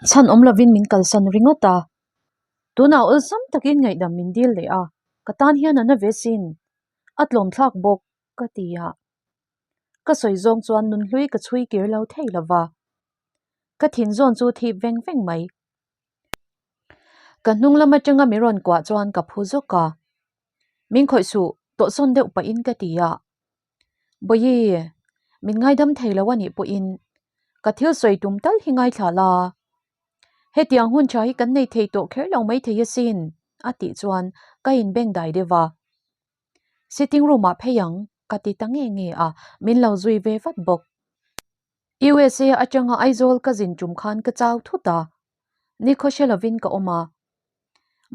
Chhan awm lovin min kalsan ringawt a, tunah awlsam takin ngaihdam min dil leh a, ka tan hian a na ve sin, a tlawm thlak bawk ka ti a. Ka sawi zawng chuan nunhlui ka chhui kir lo thei lo va, ka thin zawn chu thip veng veng mai. Ka hnung lam atanga mi rawn kuah chuan ka phu zawk a, Min khawih suh, tawhsawn deuh pahin ka ti a. Bawihi, min ngaidam thei lo a nih pawhin ka thil sawi tum tal hi ngaithla la. Hetiang hun tha hi kan nei thei tawh kher lo mai thei asin, a tih chuan ka inbeng dai deuh a. Sitting room ah phei ang, ka ti ta nge nge a, min lo zui ve vat bawk. USA atanga Aizawl ka zin tum khan ka chau thut a, nikhaw hre lovin ka awm a.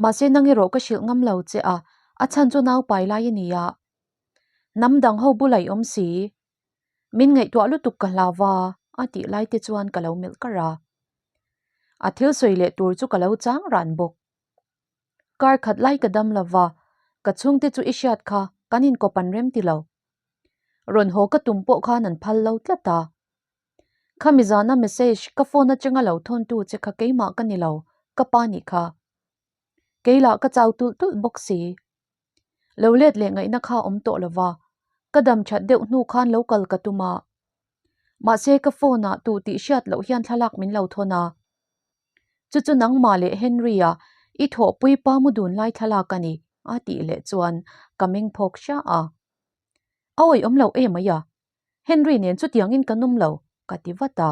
Mahse nang erawh ka hrilh ngam lo che a, a chhan chu naupai lai a ni a. Hnam dang ho bula i awm si. Min ngaihtuah lutuk ka hlau va, a tih lai te chuan ka lo melh kar a. A thil sawi leh tur chu ka lo chang ran bawk. Kar khat lai ka dam lo va, ka chhungte chu i hriat kha kan inkawp an rem ti lo. Rawn haw ka tum pawh khan an phal lo tlat a. Khami zana message ka phone atanga lo thawntu che kha keimah ka ni lo, ka pa nih kha. Kei lah ka chau tulh tulh bawk si. Lo let leh ngaihna kha awm tawh lo va, ka dam that deuh hnu khan lo kal ka tum a. Mahse ka phone ah tu tih hriat loh hian thlalak min lo thawn a. Chu chu nangmah leh Henry-a i thawhpui pa mu dun lai thlalak a ni, a tih leh chuan ka meng phawk hria a. A awih awm lo em mai a, Henry nen chutiangin kan awm lo, ka ti vat a.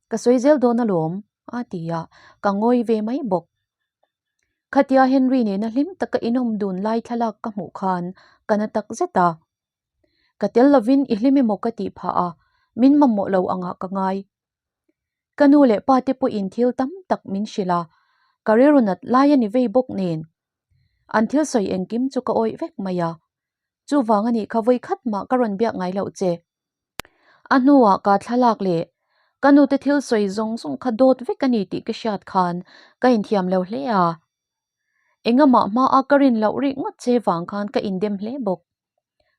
Ka sawi zel dawn alawm, a ti a, ka ngawi ve mai bawk. Khatia Henry nena hlim taka inawm dun lai thlalak ka hmuh khan ka na tak zet a. Ka tel lovin i hlim emaw ka tih phah a, min mamawh lo angah ka ngai. Ka nu leh pa te pawhin thil tam tak min hrilh a, ka rilru nat lai a ni vei bawk nen. An thil sawi engkim chu ka awih vek mai a, chuvang a nih kha vawi khat mah ka rawn biak ngai loh che. A hnuah ka thlalak leh ka nute thil sawi zawng zawng kha dawt vek a ni tih ka hriat khan ka inthiam lo hle a. Engamah hmaa ka rin loh rih ngawt che vang khan ka indem hle bawk.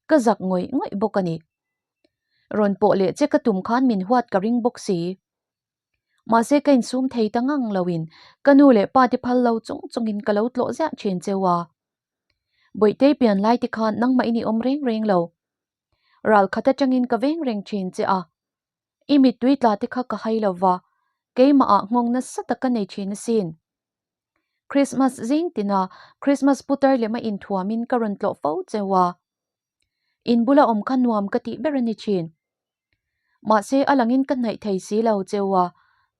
Ka zak ngawih ngawih bawk a ni. Rawn pawh leh che ka tum khan min huat ka ring bawk si. Mahse ka insum thei ta ngang loin ka nu leh pa te phal lo chung chungin ka lo tlawh ziah thin cheu a. Bawihtei pian lai te khan nangmah in i awm reng reng lo. Ral khat atangin ka veng reng thin che a. I mittui tla te kha ka hai lo va, keimah ah nghawng nasa tak ka nei thin asin. Christmas zing tina Christmas putar lema inthuamin ka rawn tlawh fo cheu a. In bula awm kha nuam ka tih ber a ni thin. Mahse a langin ka hnaih thei si lo cheu a,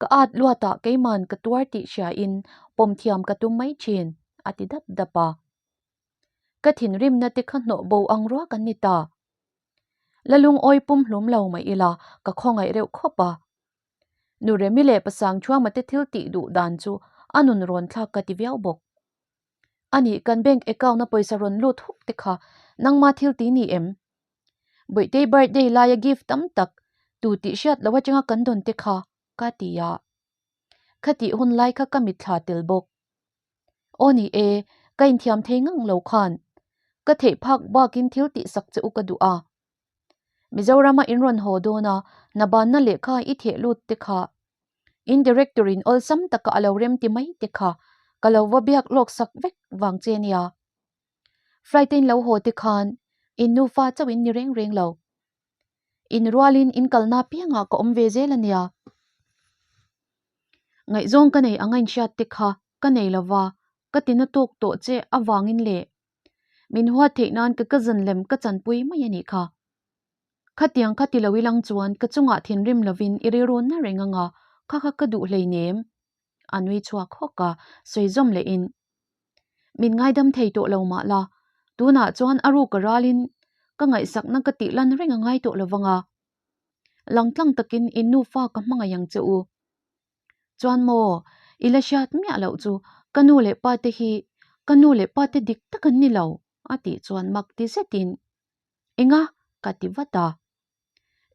ka at luatah keiman ka tuar tih hriain pawm thiam ka tum mai thin, a ti dap dap a. Ka thinrimna te kha hnawh bo ang ruak an ni ta. La lungawi pum hlum lo mai ila ka khawngaih reuh khawp a. Nu Remi leh Pasang Thuama te thil tih duh dan chu a nun rawn thlak ka ti viau bawk. Anih kan bank account a pawisa rawn lut huk te kha nangma thil ti ni em? Bawihtei birthday laia gift tam tak tu tih hriat loh atanga kan dawn te kha ka ti a. Khatih hun lai kha ka mitthla tel bawk. Aw ni e, ka inthiam thei ngang lo khan ka theih phak bakin thil tihsak che u ka duh a. Mizorama in rawn haw dawn a, hnabanna lehkha i theh lut te kha in director in awlsam taka a lo rem ti mai te kha ka lo va biak lawk sak vek vang che nia. Flight a in lo haw te khan in nufa chauh in ni reng reng lo. In rualin in kalna piangah ka awm ve zel a nia. Ngaihzawng ka nei ang a inhriat te kha ka nei lova, ka tina tawk tawh che avangin leh min huat theih nan ka cousin lem ka chanpui mai a nih kha. Khatiang kha ti lo ilang chuan ka chungah thinrim lovin i rilru na reng anga kha kha ka duh hleinem. A nui chhuak hawk a, sawi zawm lehin Min ngaidam thei tawh lo mah la, tunah chuan a ruk a ralin ka ngaihsakna ka tih lan reng a ngai tawh lo vang a. Langtlang takin in nufa ka hmangaih ang che u. Chuan maw, i la hriat miah loh chu ka nu leh pa te hi ka nu leh pa te dik tak an ni lo, a tih chuan mak ti zetin, Enga? ka ti vat a.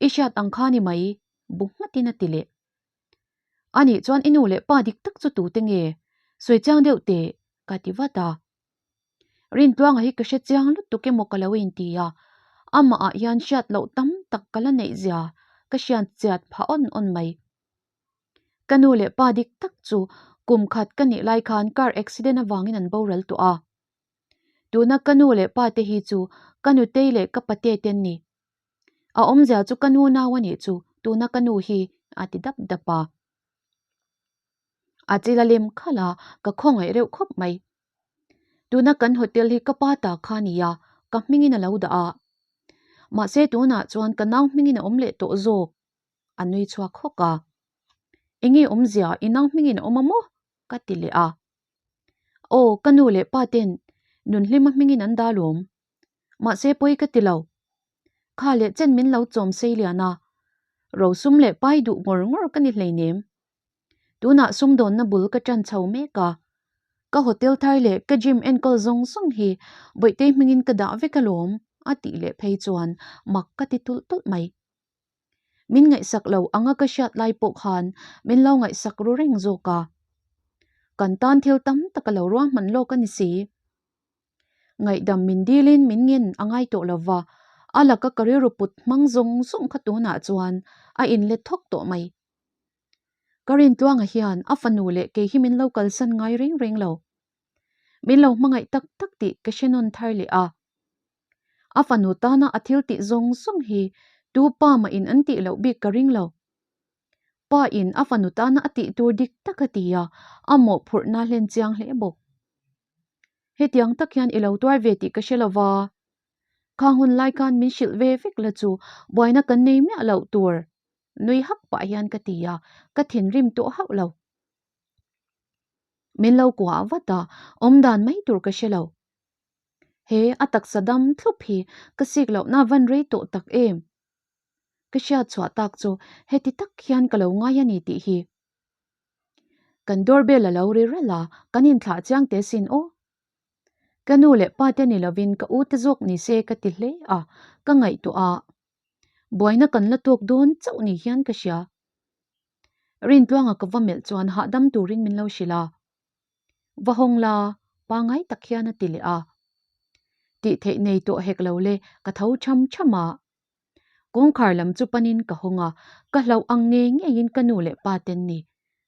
I hriat ang kha ni mai, bu nghatin a ti leh. Anih chuan i nu leh pa dik tak chu tute nge? Sawi chiang deuh teh, ka ti vat a. Rintluanga hi ka hre chiang lutuk emaw ka lo inti a, amah ah hian hriat loh tam tak ka la neih zia ka hriat chiat phah awn awn mai. Ka nu leh pa dik tak chu kum khat ka nih lai khan car accident avangin an boral tawh a. Tuna ka nu leh pa te hi chu ka nutei leh ka pate te an ni. A awmzia chu ka nu nau a nih chu tuna ka nu hi a ti dap dap a. A chil a lem khalh a, ka khawngaih reuh khawp mai. Tuna kan hotel hi ka pa ta kha a ni a, ka hmingin a lo dah a. Mahse tunah chuan ka nau hmingin a awm leh tawh zawk. A nui chhuak hawk a. Enge awmzia i nau hmingin a awm a maw? ka ti leh a. Aw, ka nu leh pa ten Nunhlima hmingin an dah lawm. Mahse pawi ka ti lo. Kha leh chen min lo chawm sei lian a. Rosum leh pai duh ngawr ngawr ka ni hleinem. Tunah sumdawnna bul ka ṭan chho mek a, ka hotel thar leh ka gym enkawl zawng zawng hi Bawihtei hmingin ka dah vek alawm a tih leh phei chuan mak ka ti tulh tulh mai. Min ngaihsak lo anga ka hriat lai pawh khan min lo ngaihsak ru reng zawk a, kan tan thil tam tak a lo ruahman lawk a ni si. Ngaihdam min dilin min ngen a ngai tawh lo va, a laka ka rilru put hmang zawng zawng kha tunah chuan a inlet thawk tawh mai. Ka Rintluanga hian a fanu leh kei hi min lo kalsan ngai reng reng lo. Min lo hmangaih tak tak tih ka hre nawn thar leh a. A fanu tana a thil tih zawng zawng hi tu pa mah in an tih loh bik ka ring lo. Pa in a fanu tana a tih tur dik tak a ti a, a mawhphurhna hlen chiang hle bawk. Hetiang tak hian i lo tuar ve tih ka hre lo va, khang hun lai khan min hrilh ve vek la chu buaina kan nei miah loh tur Nui hak pah hian ka ti a, ka thinrim tawh hauh lo. Min lo kuah vat a, awmdan mai tur ka hre lo. He a taksa dam thlup hi ka sik lohna van rei tawh tak em? Ka hriat chhuah tak chu heti tak hian ka lo ngai a ni tih hi. Kan doorbell a lo ri ralh a, kan inthlah chiang teh sin aw. Ka nu leh pa te ni lovin ka u te zawk ni se ka ti hle a, ka ngaihtuah a. Buaina kan la tawk dawn chauh ni hian ka hria. Rintluanga ka va melh chuan hahdam turin min lo hrilh a. Va hawng la, pangai tak hian a ti leh a. Tih theih nei tawh hek lo le, ka tho tham tham a. Kawngkhar lam chu panin ka hawng a, ka hlauh ang ngei ngeiin ka nu leh pa ten ni.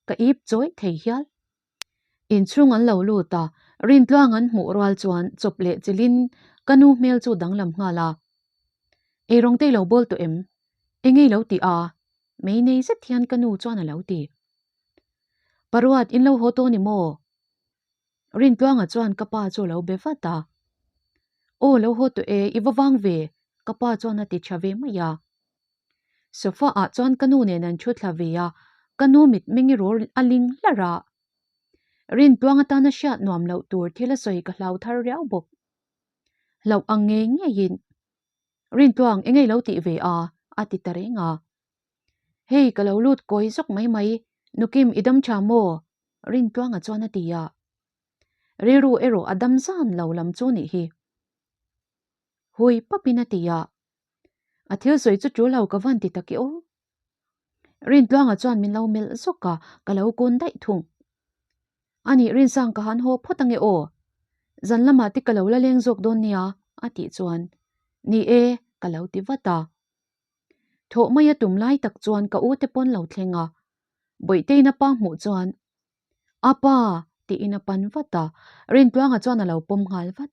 Ka ip chawih thei hial. Inchhung an lo lut a, Rintluang an hmuh rual chuan chawp leh chilhin ka nu hmel chu danglam nghal a. Eirawng te i lo bawl tawh em? Enge i lo ti a? Mei nei zet hian ka nu chuan a lo ti. Paruat in lo haw tawh ni maw? Rintluanga chuan ka pa chu a lo be vat a. Aw lo haw tawh e, i va vang ve, ka pa chuan a ti tha ve mai a. Sofa ah chuan ka nu nen an thu thla ve a, ka nu mitmeng i rawl a ling hlarh a. Rintluang atana hriat nuam loh tur thil a sawi ka hlau thar riau bawk. Hlauh ang ngei ngeiin, Rintluang engei lo tih ve a? a ti ta reng a. Hei ka lo lut kawi zawk mai mai, Nukim i dam tha maw? Rintluanga chuan a ti a. Rilru erawh a dam zan lo lam chu nih hi. Hui papin a ti a. A thil sawi chu tul lo ka van ti tak i aw. Rintluanga chuan min lo melh zawk a, ka lo kun daih thung. Anih Rinsang ka han haw phawt ange aw. Zan lamah te ka lo la leng zawk dawn nia a tih chuan ni e ka lo ti vat a. Thawh mai a tum lai tak chuan ka u te pawn lo thleng a, Bawihteiin a pa hmuh chuan A pa tiin a pan vat a, Rintluanga chuan a lo pawm nghal vat.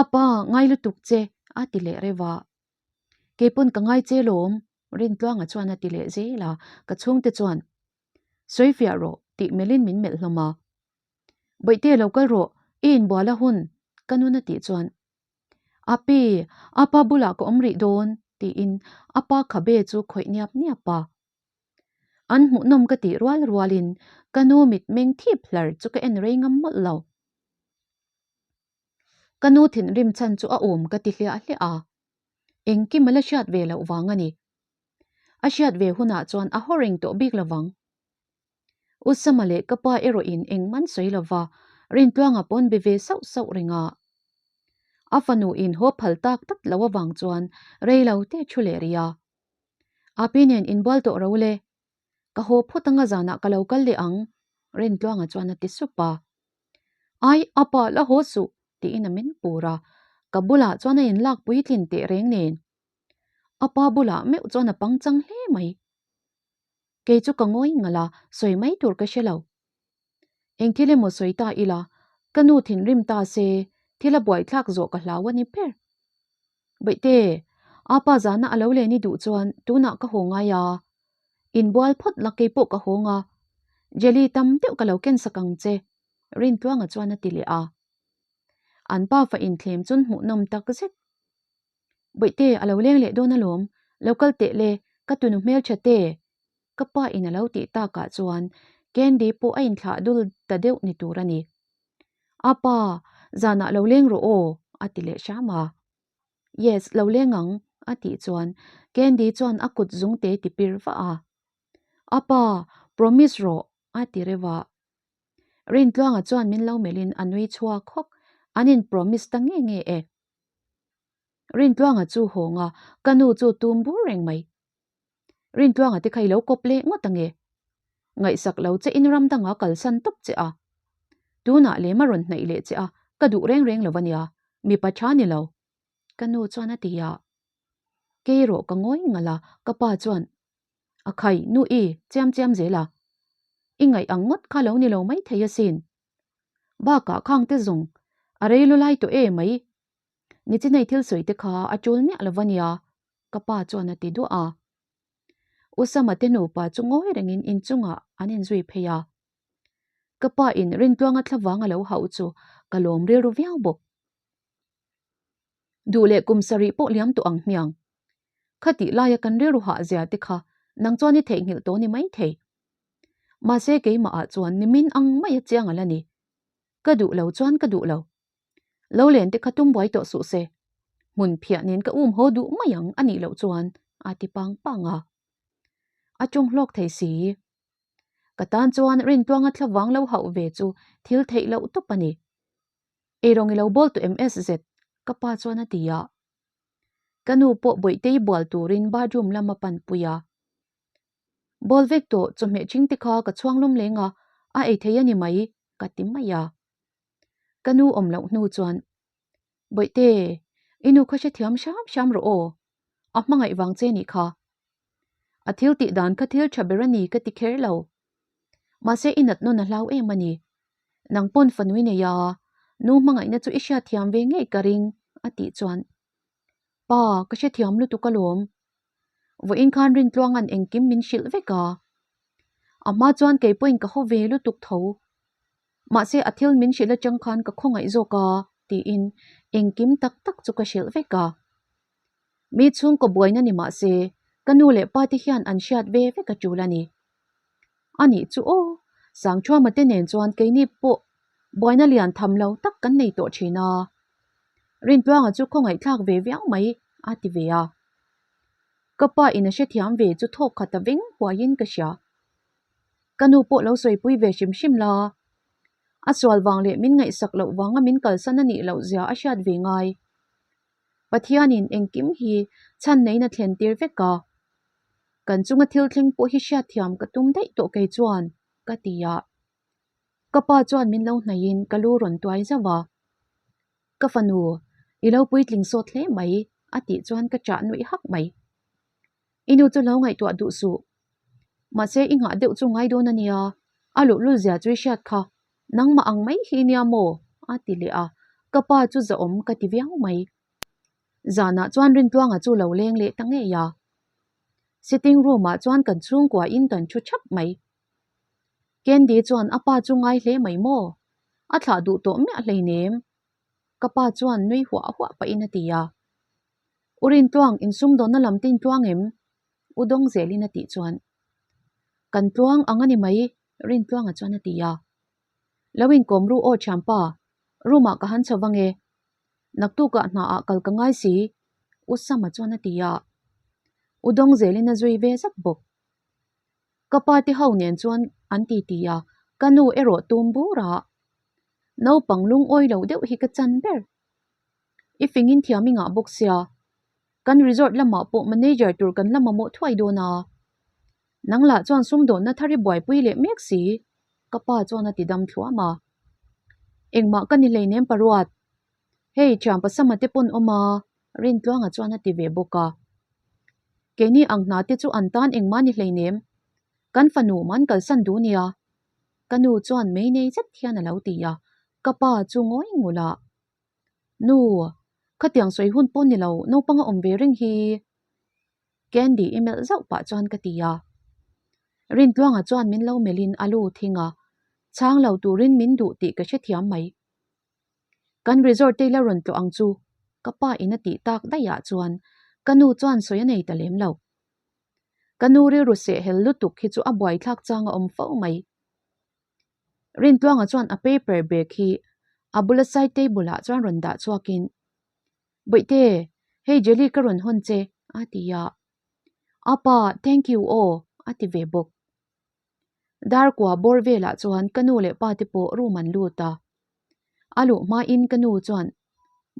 A pa ngai lutuk che a ti leh reuh a. Keipawn ka ngai che lawm Rintluanga chuan a ti leh zel a, ka chhungte chuan Sawi fiah rawh tih melhin min melh hlawm a. Bawihte lo kal rawh, i inbual a hun ka nun a tih chuan Api, apa bulah ka awm rih dawn tiin apa khabe chu khawih niap niap a. An hmuhnawm ka tih rual rualin ka nu mitmeng thip hlar chu ka en rei ngam mawlh lo. Ka nu thinrim chhan chu a awm ka ti hliah hliah a, engkim a la hriat ve loh vang a ni. A hriat ve hunah chuan a haw reng tawh bik lovang. U Sama leh ka pa erawhin engman sawi lova Rintluanga pawn be ve sauh sauh reng a. A fanu in haw phal tak tak lo avang chuan rei lo te thu leh rih a. Api nen inbual tawh ro le. Ka haw phawt anga zanah ka lo kal leh ang, Rintluanga chuan a ti sup a. Ai, apa la haw suh, tiin a min pur a. Ka bulah chuan a inlak puitlin teh reng nen. A pa bulah meuh chuan a pangchang hle mai. Kei chu ka ngawi ngalh a, sawi mai tur ka hre lo. Eng thil emaw sawi ta ila, ka nu thinrim ta se, thil a buaithlak zawh ka hlau a ni ber. Baihte, apa zana a lo len i duh chuan tunah ka haw ngai a, inbual phawt la kei pawh ka hawng a, jelly tam deuh ka lo ken sak ang che, Rintluanga chuan a ti leh a. An pa fa inthlem chun hmuhnawm tak zet. Bawihte, a lo leng leh dawn alawm, lo kal teh le, ka tunu hmeltha te, ka pa in a lo tih takah chuan Candy pawh a inthlah dul ta deuh ni tur a ni. A pa, zanah lo leng rawh aw, a ti leh hram a. Yes, lo leng ang, a tih chuan Candy chuan a kut zungte ti pir vah a. A pa, promise rawh, a ti reuh a. Rintluanga chuan min lo melhin a nui chhuak hawk, an in promise ta nge nge e. Rintluanga chu hawng a, ka nu chu tum bur reng mai. Rintluanga te kha i lo kawp leh ngawt ange. Ngaihsak lo che in ram danga kalsan tawp che a. Tunah lem a rawn hnaih leh che a, ka duh reng reng lo ania, mipa tha ni lo. Ka nu chuan a ti a. Kei rawh ka ngawi ngalh a, ka pa chuan, A khai, nu i, chiam chiam zel a. I ngaih ang ngawt kha lo ni lo mai thei asin. Bakah khang te zawng a rei lu lai tawh e mai. Nichinei thil sawi te kha a tul miah lo va nia, ka pa chuan a ti duah a. Usama te nupa chu ngawi rengin inchungah an inzui phei a. Ka pa in Rintluanga thlavang a lo hauh chu ka lawm rilru viau bawk. Duh leh kum sarih pawh liam tawh ang hmiang. Khatih laia kan rilru hah zia te kha nang chuan i theihnghilh tawh ni maithei. Mahse keimahah chuan nimin ang mai a chiang ala ni. Ka duh lo chuan ka duh lo. Lo len te kha tum buai tawh suh se. Hmun phiah nen ka um haw duh mai ang a nih loh chuan a ti pang pang a. A ṭawng hlawk thei si. Ka tan chuan Rintluanga thlavang lo hauh ve chu thil theih loh tawp a ni. Eirawng i lo bawl tawh em SZ? Ka pa chuan a ti a. Ka nu pawh Bawihtei bual turin bathroom lam a panpui a. Bawl vek tawh chawhmeh ṭhing te kha ka chhuang lawm leng a, a ei thei a ni mai, ka ti mai a. Ka nu awm loh hnu chuan, Bawihte, i nu kha hrethiam hram hram rawh aw, a hmangaih vang che nih kha. A thil tih dan kha thil ṭha ber a ni ka ti kher lo. Mahse i nat nawn a hlau em a ni. Nang pawn fanui nei a, nu hmangaihna chu i hriatthiam ve ngei ka ring, a tih chuan, Pa, ka hrethiam lutuk alawm. Vawiin khan Rintluanga'n engkim min hrilh vek a. A hma chuan kei pawhin ka haw ve lutuk tho. Mahse a thil min hrilh atang khan ka khawngaih zawk a, tiin engkim tak tak chu ka hrilh vek a. Mi chhungkaw buaina ni mahse ka nu leh pa te hian an hriat ve vek a tul a ni. A nih chu aw, Sangthuama te nen chuan keini pawh buaina lian tham lo tak kan nei tawh thin a. Rintluanga chu khawngaihthlak ve viau mai a ti ve a. Ka pa in a hrethiam ve chu thawk khat a veng huaiin ka hria. Ka nu pawh lo sawipui ve hrim hrim la. A sual vang leh min ngaihsak loh vanga min kalsan a nih loh zia a hriat ve ngai. Pathianin engkim hi chhan neiin a thlen tir vek a. Kan chunga thil thleng pawh hi hriatthiam ka tum daih tawh kei chuan, ka ti a. Ka pa chuan min lo hnaihin ka lu rawn tuai zauh a. Ka fanu, i lo puitling sawt hle mai, a tih chuan ka chah nuih hak mai. I nu chu lo ngaihtuah duh suh. Mahse i nghah deuh chu ngai dawn a nia, a luhlul zia chu i hriat kha. Nangmah ang mai hi nia maw? a ti leh a, ka pa chu zahawm ka ti viau mai. Zanah chuan Rintluanga chu lo leng leh ta ngei a. Sitting room ah chuan kan chhungkua in kan thu thap mai. Candy chuan a pa chu ngai hle mai maw? A thlah duh tawh miah hleinem. Ka pa chuan nui huah huah pahin a ti a. U Rintluang, insumdawnna lam te intluang em? U dawng zelin a tih chuan. Kan tluang ang a ni mai, Rintluanga chuan a ti a. Lo inkawm ru aw thianpa, room ah ka han chho vang e. Naktukah hnaah kal ka ngai si, U Sama chuan a ti a. U dawng zelin a zui ve zat bawk. Ka pa te ho nen chuan an ti ti a, ka nu erawh tum bur a. Naupang lungawi lo deuh hi ka chan ber. I fingin thiam i ngah bawk sia. Kan resort lamah pawh manager tur kan la mamawh thuai dawn a. Nang lah chuan sumdawnna thar i buaipui leh mek si, ka pa chuan a ti dam thluam a. Engmah ka ni hleinem paruat. Hei thianpa Sama te pawn awm a, Rintluanga chuan a ti ve bawk a. Keini ang hna te chu an tan engmah ni hleinem. Kan fanu man kalsan duh nia. Ka nu chuan mei nei zet hian a lo ti a, ka pa chu ngawi ngul a. Nu, khatiang sawi hun pawh ni lo, naupang a awm ve reng hi. Candy i melh zauh pah chuan ka ti a. Rintluanga chuan min lo melhin a lu thing a, chhang lo turin min duh tih ka hrethiam mai. Kan resort te ila rawn tlawh ang chu, ka pa in a tih tak daih ah chuan ka nu chuan sawi a nei ta lem lo. Ka nu rilru seh hel lutuk hi chu a buaithlak chang a awm fo mai. Rintluanga chuan a paper bag hi a bula side table ah chuan rawn dah chhuak in, Bawihte, hei jelly ka rawn hawn che, a ti a. Apa, thank you aw, a ti ve bawk. Darkua bawr velah chuan ka nu leh pa te pawh room an lut a. A luh hmain ka nu chuan,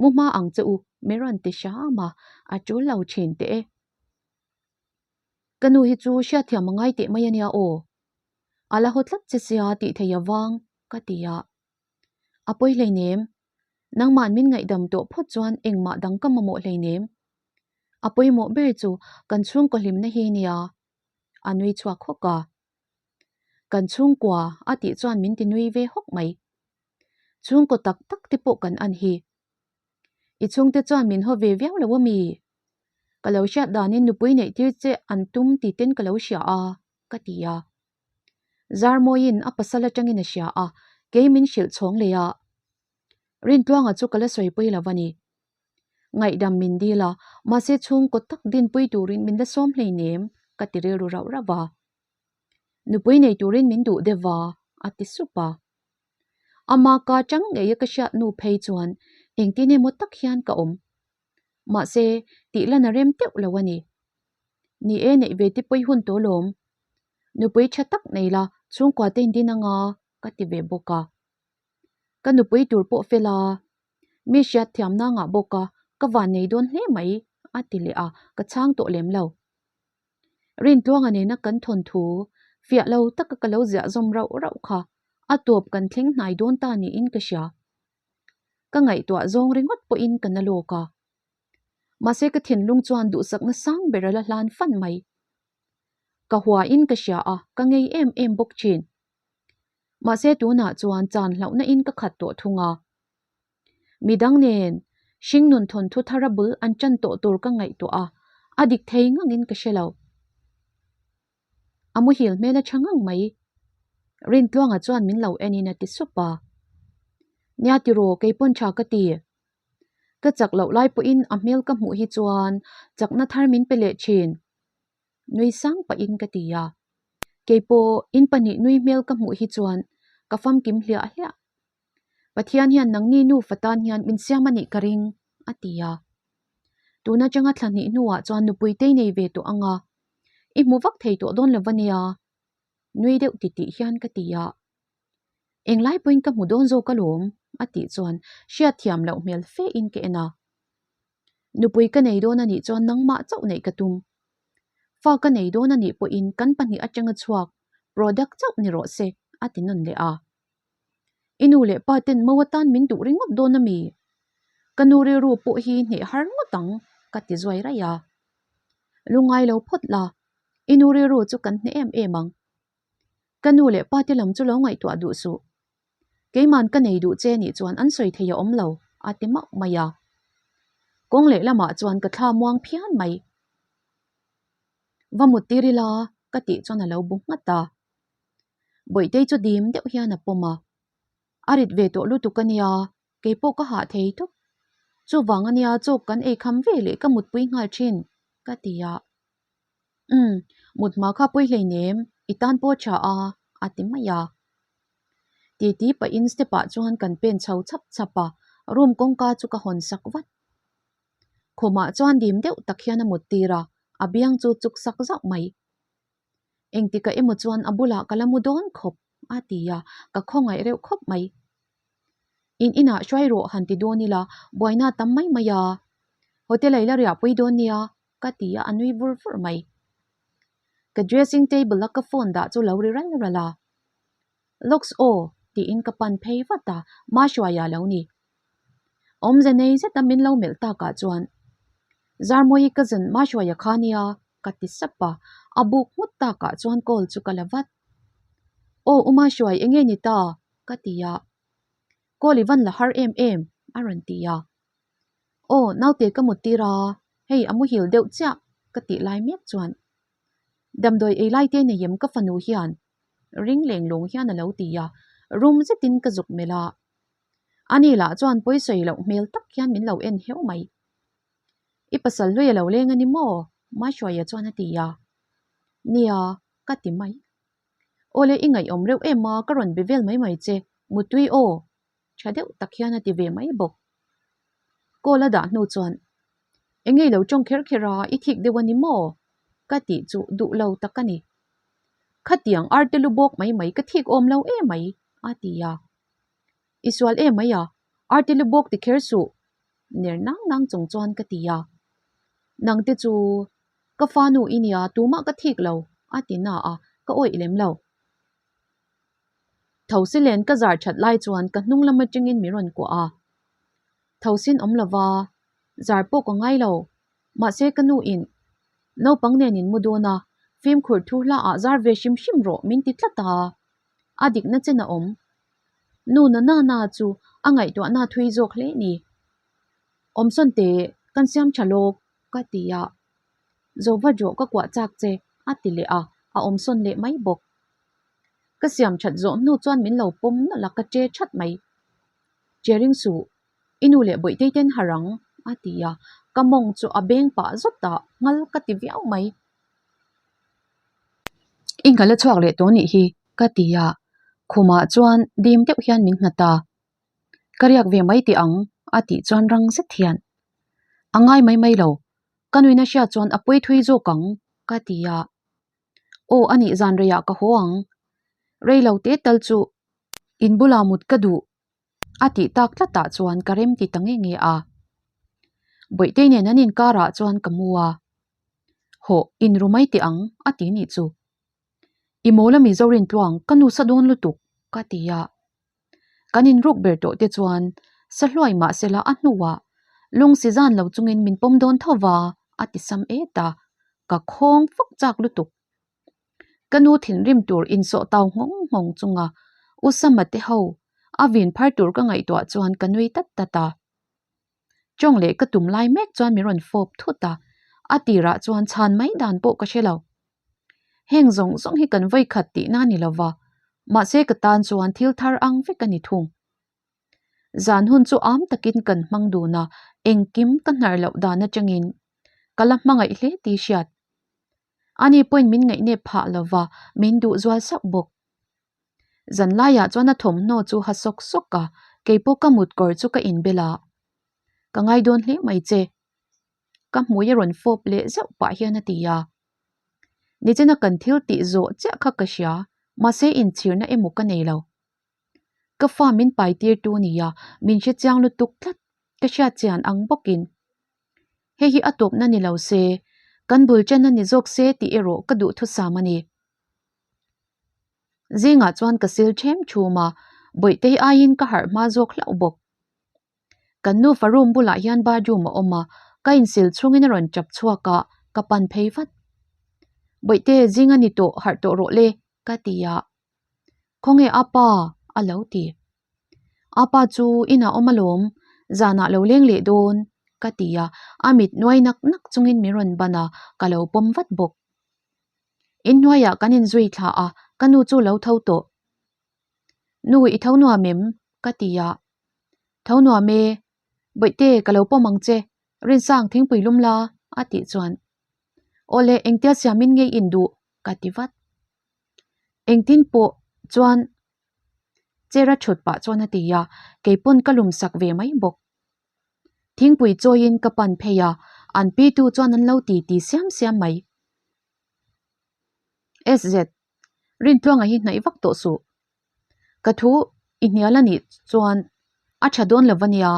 Mu hma ang che u, min rawn ti hram a, a tul lo thin teh e. Ka nu hi chu hriatthiam a ngai teh mai a nia aw. A la haw tlat che sia tih thei avang ka ti a. A pawi hleinem, nangmah min ngaihdam tawh phawt chuan engmah dang ka mamawh hleinem. A pawimawh ber chu kan chhungkaw hlimna hi nia. A nui chhuak hawk a. Kan chhungkua a tih chuan min ti nui ve hawk mai. Chhungkaw tak tak te pawh kan an hi. I chhungte chuan min haw ve viau lo a mi? Ka lo hriat danin nupui neih tir che an tum ti ten ka lo hria a, ka ti a. Zarmawiin a pasal atangin a hria a, kei min hrilh chhawng leh a. Rintluanga chu ka la sawipui lo a ni. Ngaihdam min dil a, mahse chhungkaw tak dinpui turin min la sawm hleinem, ka ti rilru rauh rauh a. Nupui nei turin min duh deuh va, a ti sup a. Ama ka chang ngei a ka hriat nu phei chuan engtin emaw tak hian ka awm. Mahse, tih lan a rem teuh lo a ni. Ni e, neih ve te pawi hun tawh lawm. Nupui tha tak nei la, chhungkua te indin anga ka ti ve bawk a. Ka nupui tur pawh fel a, mi hriat thiamna ngah bawk a, ka van nei dawn hle mai, a ti leh a, ka chhang tawh lem lo. Rintluanga nena kan thawnthu fiah lo taka ka lo ziah zawm rauh rauh kha a tawp kan thleng hnai dawn ta niin ka hria. Ka ngaihtuah zawng ringawt pawhin ka na lawk a. Mahse ka thinlung chuan duhsakna sang ber a la hlan fan mai. Ka huain ka hria a, ka ngei em em bawk thin. Mahse tunah chuan chan hlauhna in ka khat tawh thung a. Midang nen hringnun thawnthu thara bul an tan tawh tur ka ngaihtuah a, a dik thei ngangin ka hre lo. A muhil hmel a tha ngang mai. Rintluanga chuan min lo enin a ti sup a. Nia tiraw keipawn tha ka ti. Ka chak loh lai pawhin a hmel ka hmuh hi chuan chakna thar min pe leh thin. Nui sang pahin ka ti a. Keipawh in pahnih nui hmel ka hmuh hi chuan ka famkim hliah hliah. Pathian hian nangni nufa tan hian min siam a nih ka ring, a ti a. Tun atanga thla hnih hnuah chuan nupui tei nei ve tawh ang a, i hmu vak thei tawh dawn lo va nia, nui deuh titih hian ka ti a. Englai pawhin ka hmu dawn zawk alawm, a tih chuan hriatthiam loh hmel fe in ka en a. Nupui ka nei dawn a nih chuan nangmah chauh neih ka tum. Fa ka nei dawn a nih pawhin kan pahnih atanga chhuak product chauh ni rawh se, a ti nawn leh a. I nu leh pa ten mo atan min duh ringawt dawn a mi? Ka nu rilru pawh hi hneh har ngawt ang, ka ti zuai raih a. Lungngai lo phawt la, i nu rilru chu kan hneh em em ang. Ka nu leh pa te lam chu lo ngaihtuah duh suh. Keiman ka nei duh che nih chuan an sawi thei a awm lo, a ti mauh mai a. Kawng leh lamah chuan ka thla muang phian mai. Va mut tir ila, ka tih chuan a lo bu nghat a. Bawihtei chu dim deuh hian a pawm a, A rit ve tawh lutuk a nia, keipawh ka hah thei tawp. Chuvang a nia chawk kan ei kham ve leh ka mutpui nghal thin, ka ti a. Umm, mut hma kha pawi hleinem, i tan pawh tha a, a ti mai a. Titi pahin step ah chuan kan pen chho chhap chhap a, room kawngka chu ka hawn sak vat. Khumah chuan dim deuh tak hian a mut tir a, a biang chu chuk sak zauh mai. Engtikah emaw chuan a bulah ka la mu dawn khawp, a ti a, ka khawngaih reuh khawp mai. In inah hruai rawh han ti dawn ila, buaina tam mai mai a, hotel a i la riahpui dawn nia, ka ti a, a nui vur vur mai. Ka dressing table a ka phone dah chu lo ri ral ral a, Lawks aw, tiin ka pan phei vat a, Mahruaia lo ni. Awmze nei zeta min lo melh takah chuan, Zarmawi cousin Mahruaia kha nia, ka ti sap a, A buk nghut takah chuan call chu ka la vat. Aw Uma Hruai enge ni ta? ka ti a. Call i van la har em em a rawn ti a. Aw naute ka mut tir a, hei a muhil deuh chiah ka tih lai mek chuan damdawi ei lai te nei em ka fanu hian ring leng lawng hian a lo ti a, rum zetin ka zuk melh a. Ani lah chuan pawisawi loh hmel tak hian min lo en heuh mai. I pasal hlui a lo leng a ni maw? Maihruaia chuan a ti a. Nia, ka ti mai. Awle i ngaihawm reuh em a, ka rawn be vel mai mai che, mutui aw! Tha deuh tak hian a ti ve mai bawk. Call a dah hnu chuan, Eng ngei lo tawng kher kher a, i thik deuh a ni maw? Ka tih chu duh lo tak a ni. Khatiang arte lu bawk mai mai ka thik awm lo em mai, a ti a. I sual em mai a, arte lu bawk ti kher suh, ner nang nang chung chuan ka ti a. Nang te chu ka fa nu i nia tumah ka thik lo, a ti na a, ka awih lem lo. Thosi len ka zar that lai chuan ka hnung lam atangin min rawn kuah a. Thosin awm lova, zar pawh ka ngai lo, mahse ka nu in naupang nen in mu dawn a, fimkhur thu hla ah zar ve hrim hrim rawh min ti tlat a, a dikna chen a awm. Nu na na na chu a ngaihtuahna thui zawk hle ni. Awmsawn teh, kan siam tha lawk, ka ti a. Zova rawh ka kuah chak che, a ti leh a, a awmsawn leh mai bawk. Ka siam that zawh hnu chuan min lo pawm nawlh a, ka che that mai. Che ring suh, i nu leh Bawihtei ten harh ang, a ti a, ka mawng chu a beng pah zawt a, nghal ka ti viau mai. I nghal a chhuak leh tawh nih hi, ka ti a, khumah chuan dim deuh hian min nghat a. Ka riak ve mai teh ang, a tih chuan rang zet hian. A ngai mai mai lo, ka nuina hriat chuan a pawi thui zawk ang, ka ti a. Aw a nih zan reiah ka haw ang, rei lo te tal chu in bulah mut ka duh, a tih tak tlatah chuan ka rem ti ta nge nge a. Bawihtei nen an inkarah chuan ka mu a. Hawh, inru mai teh ang, a ti nih chu. I mawl a mi Zorin tluang, ka nu sa dawn lutuk, ka ti a. Kan inruk ber tawh te chuan sa hluai mah sela a hnuah lung si zan lo chungin min pawm dawn tho va, a ti sam et a, ka khawng fawk chak lutuk. Ka nu thinrim tur insawh tau nghawng nghawng chunga U Sama te ho a vin phar tur ka ngaihtuah chuan ka nui tat tat a. Chawng leh ka tum lai mek chuan min rawn fawp thut a, a tirah chuan chhan mai dan pawh ka hre lo. Heng zawng zawng hi kan vawi khat tihna a ni lo va, mahse ka tan chuan thil thar ang vek a ni thung. Zan hun chu am takin kan hmang dun a, engkim ka hnar loh dan atangin ka la hmangaih hle tih hriat. Ani pawhin min ngaihnep phah lo va, min duh zual sauh bawk. Zan laiah chuan a thawmhnaw chu ha sawk sawk a, keipawh ka mut kawr chu ka inbel a. Ka ngai dawn hle mai che. Ka hmui a rawn fawp leh zeuh pah hian a ti a. Nichina kan thil tih zawh chiah kha ka hria, mahse inchhirna emaw ka nei lo. Ka fa min pai tir tu nia, min hre chiang lutuk tlat, ka hriat chian ang bawkin. Hei hi a tawpna ni lo se, kan bul chen a ni zawk se tih erawh ka duhthusam a ni. Zingah chuan ka sil ṭhem ṭhum a, Bawihtei aiin ka harh hma zawk hlauh bawk. Kan nufa room bulah hian bathroom a awm a, ka insil chhungin a rawn ṭap chhuak a, ka pan phei vat. Bawihte, zing a ni tawh, harh tawh rawh le, ka ti a. Khawnge a pa? a lo ti. A pa chu inah awm alawm, zanah lo leng leh dawn, ka ti a, a mit nuai nak nak chungin min rawn ban a, ka lo pawm vat bawk. Inhnuaiah kan inzui thla a, ka nu chu lo tho tawh. Nu i tho nuam em? ka ti a. Tho nuam e, Bawihte ka lo pawm ang che, Rinsang thingpui lum la a tih chuan. Awle engtia siamin ngei in duh ka ti vat. Engtin pawh chuan chair a thut pah chuan a ti a, keipawn ka lum sak ve mai bawk. Thingpui chawiin ka pan phei a, an pitu chuan an lo ti ti siam siam mai. SZ, Rintluanga hi hnaih vak tawh suh. Ka thu i hnial a nih chuan a tha dawn lo va nia,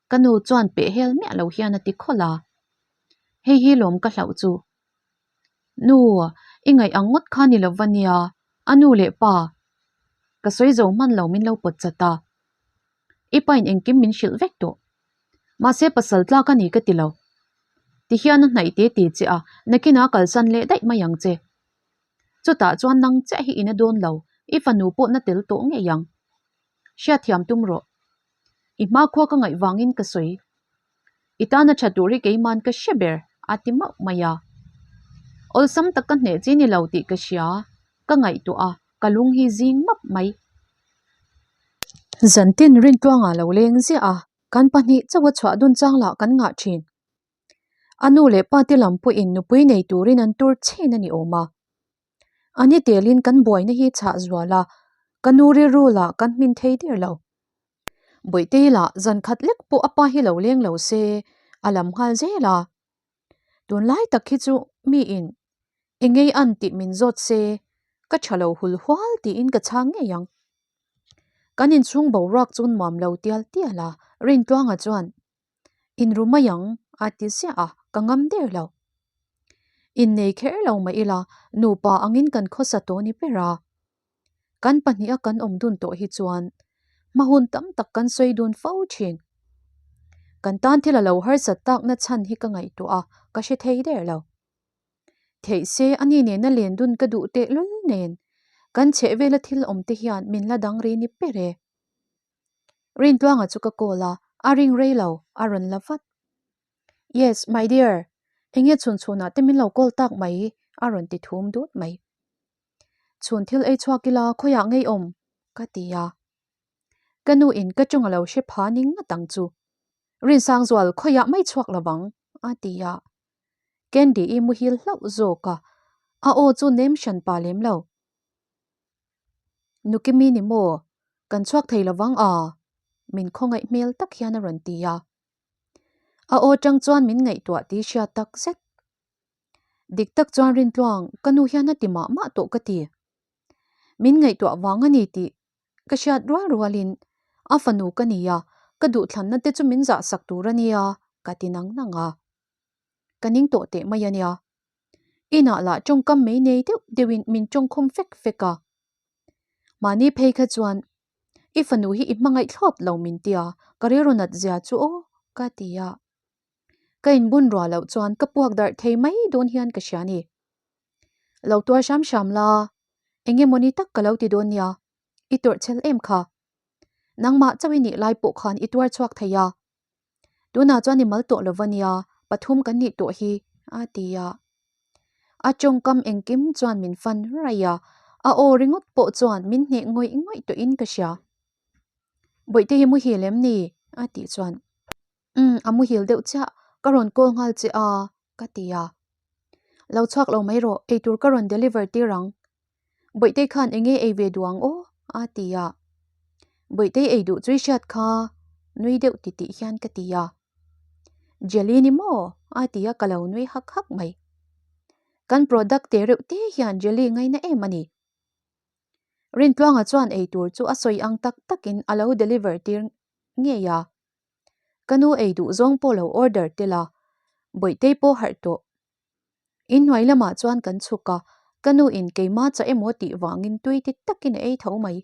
ka nu chuan peh hel miah lo hian a ti khawlh a. Hei hi lawm ka hlauh chu. Nu, i ngaih ang ngawt kha ni lo va nia, a nu leh pa. Ka sawi zo hman lo min lo pawt chat a. I pain engkim min hrilh vek tawh. Mahse pasal tlak a ni ka ti lo. Tihian a hnaih te ti che a, nakinah kalsan leh daih mai ang che. Chutah chuan nang chiah hi ina dawn lo, i fanu pawh na tel tawh ngei ang. Hriatthiam tum rawh. I hmakhua ka ngaih vangin ka sawi. I tana tha tur hi keiman ka hre ber, a ti mauh mai a. Awlsam tak ka hneh chi ni lo tih ka hria, ka ngaihtuah a, ka lung hi zing map mai. Zantin Rintluanga lo leng ziah a, kan pahnih chauha chhuah dun chang lah kan ngah thin. A nu leh pa te lam pawhin nupui nei turin an tur chhin a ni awm a. A ni telin kan buaina hi chhah zual a, ka nu rilru lah kan hmin thei der lo. Bawihtei lah zan khat lek pawh a pa hi lo leng lo se a lam nghal zel a. Tunlai tak hi chu miin engei an tih min zawt se ka tha lo hul hual tiin ka chhang ngei ang. Kan inchhung boruak chu nuam lo tial tial a, Rintluanga chuan Inru mai ang a ti ziah a, ka ngam der lo. Innei kher lo mah ila nupa angin kan khawsa tawh ni ber a. Kan pahniha kan awm dun tawh hi chuan hma hun tam tak kan sawi dun fo thin. Kan tan thil a lo harsat takna chhan hi ka ngaihtuah a, ka hre thei der lo. Theih se a ni nena len dun ka duh tehlul nen kan chhehvela thil awm te hian min la dang ri ni ber e. Rintluanga chu ka call a, a ring rei lo, a rawn la vat. Yes, my dear, enge chhun chhunah te min lo call tak mai, a rawn ti thum dut mai. Chhun thil ei chhuak ila khawiah ngei awm? ka ti a. Ka nu in ka ṭawng a lo hre pha ning ngat ang chu. Rinsangzual khawiah mai chhuak lovang, a ti a. Candy i muhil hlauh zawk a, a aw chu nem hran pa lem lo. Nukimi ni maw? Kan chhuak thei lovang a? Min khawngaih hmel tak hian a rawn ti a. A aw tang chuan min ngaihtuah tih hriat tak zet. Dik tak chuan Rintluang, ka nu hian a ti mah mah tawh ka ti. Min ngaihtuah vang a ni tih ka hriat rual rualin a fanu ka ni a, ka duhthlanna te chu min zahsak tur a nia ka ti nang nang a. Ka ning tawh teh mai a nia. Inah lah tawngkam mai nei deuh deuhin min tawngkhum fek fek a. Mahni phei kha chuan i fanu hi i hmangaih thlawt lo min tia, ka rilru nat zia chu aw ka ti a. Ka inbun ruah loh chuan ka puak darh thei mai dawn hian ka hria ni. Lo tuar hram hram la, eng emawni tak ka lo ti dawn nia, i tawrh chhel em kha. Nangmah chauh i nih lai pawh khan i tuar chhuak thei a. Tunah chuan i mal tawh lo va nia, pathum kan nih tawh hi, a ti a. A tawngkam engkim chuan min fan raih a, a aw ringawt pawh chuan min hneh ngawih ngawih tawhin ka hria. Bawihte hi muhil em ni? a tih chuan, Umm, a muhil deuh chiah, ka rawn call nghal che a, ka ti a. Lo chhuak lo mai rawh, eitur ka rawn deliver tir ang. Bawihtei khan enge ei ve duh ang aw? a ti a. Bawihtei ei duh chu i hriat kha nui deuh ti tih hian ka ti a. Jelly ni maw? a ti a ka lo nui hak hak mai. Kan product te reuh te hian jelly ngaina em a ni. Rintluanga chuan ei tur chu a sawi ang tak takin a lo deliver tir ngei a. Ka nu ei duh zawng pawh lo order tel a, Bawihtei pawh harh tawh. Inhnuai lamah chuan kan chhuk a, ka nu in keimah chah emaw tih vangin tui ti takin a ei tho mai.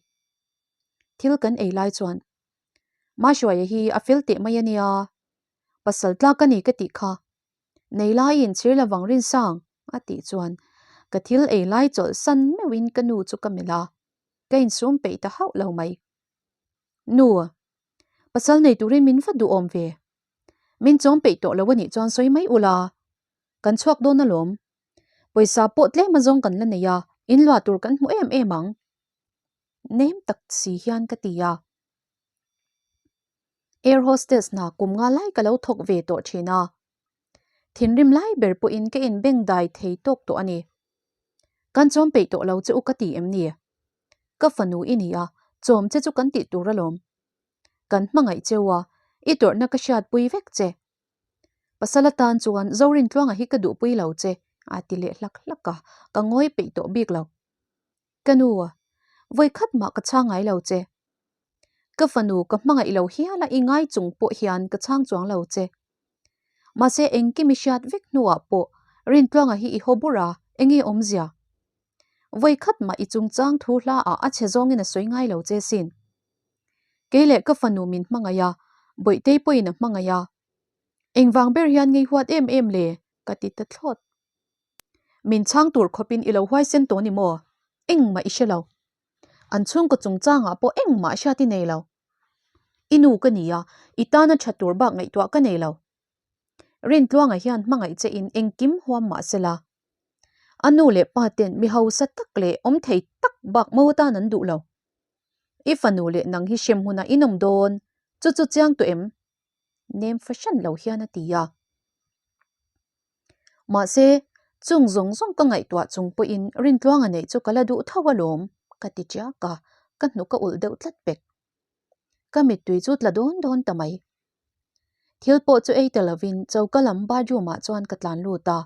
Thil kan ei lai chuan Mahruaia hi a fel teh mai a nia, pasal tlak a ni ka tih kha. Nei laiin chhir lovang Rinsang a tih chuan ka thil ei lai chawlhsan meuhin ka nu chu ka melh a, ka insum peih ta hauh lo mai. Nu, pasal nei turin min va duhawm ve. Min chawm peih tawh lo a nih chuan sawi mai ula, kan chhuak dawn alawm. Pawisa pawh tlem azawng kan la nei a, in luah tur kan hmu em em ang. Nem tak si hian ka ti a. Air hostess hna kum nga lai ka lo thawk ve tawh thin a. Thinrim lai ber pawhin ka inbeng dai thei tawk tawh a ni. Kan chawm peih tawh lo che u ka ti em ni? Ka fanu i ni a, chawm che chu kan tih tur alawm. Kan hmangaih cheu a, i tawrhna ka hriatpui vek che. Pasal atan chuan Zorintluanga hi ka duhpui lo che, a ti leh hlak hlak a, ka ngawi peih tawh bik lo. Ka nu, vawi khat mah ka chhang ngai lo che. Ka fanu ka hmangaih lo hial a i ngai chung pawh hian ka chhang chuang lo che. Mahse engkim i hriat vek hnuah pawh Rintluanga hi i haw bur a, enge awmzia? Vawi khat mah i chungchang thu hla ah a chhe zawngin a sawi ngai lo che sin. Kei leh ka fanu min hmangaih a, Bawihtei pawhin a hmangaih a. Engvang ber hian ngei huat em em le? ka ti ta thlawt. Min chhang tur khawpin i lo huaisen tawh ni maw? Engmah i hre lo. An chhungkaw chungchangah pawh engmah hriat i nei lo. I nu ka ni a, i tana tha tur bak ngaihtuah ka nei lo. Rintluanga hian hmangaih che in engkim huam mah se la. A nu leh pa ten mi hausa tak leh awm thei tak bak mo atan an duh lo. I fanu leh nang hi hrem hunah in awm dawn, chu chu chiang tawh em? Nem fahran lo hian a ti a. Mahse, chung zawng zawng ka ngaihtuah chung pawhin Rintluanga neih chu ka la duh tho alawm, ka ti tiak a, ka hnuk a ulh deuh tlat pek. Ka mittui chu tla dawn dawn ta mai. Thil pawh chu ei ta lovin choka lam bathroom ah chuan ka tlan lut a.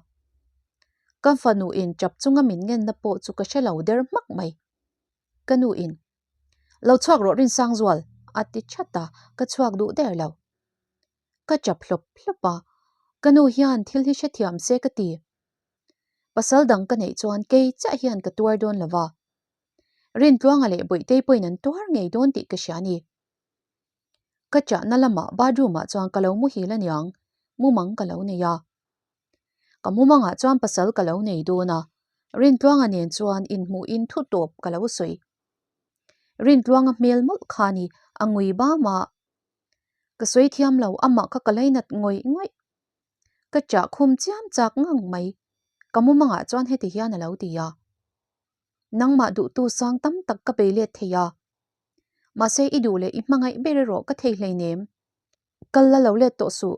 Ka fanu in tap chunga min ngenna pawh chu ka hre lo der hmak mai. Ka nu in, Lo chhuak rawh Rinsangzual, a ti that a, ka chhuak duh der lo. Ka tap hlawp hlawp a, ka nu hian thil hi hrethiam se ka ti. Pasal dang ka neih chuan kei chiah hian ka tuar dawn lo va. Rintluanga leh Bawihtei pawhin an tuar ngei dawn tih ka hria a ni. Ka chahna lamah bathroom ah chuan ka lo muhil aniang, mumang ka lo nei a. Ka mumangah chuan pasal ka lo nei dawn a, Rintluanga nen chuan inhmuhin thu tawp ka lo sawi. Rintluanga hmel mawlh kha ni, a ngui bam a. Ka sawi thiam lo, amah kha ka lainat ngawih ngawih. Ka chah khum chiam chak ngang mai. Ka mumangah chuan heti hian a lo ti a. Nangmah duhtu sang tam tak ka bei let thei a. Mahse i duh leh i hmangaih ber erawh ka thei hleinem. Kal la lo let tawh suh.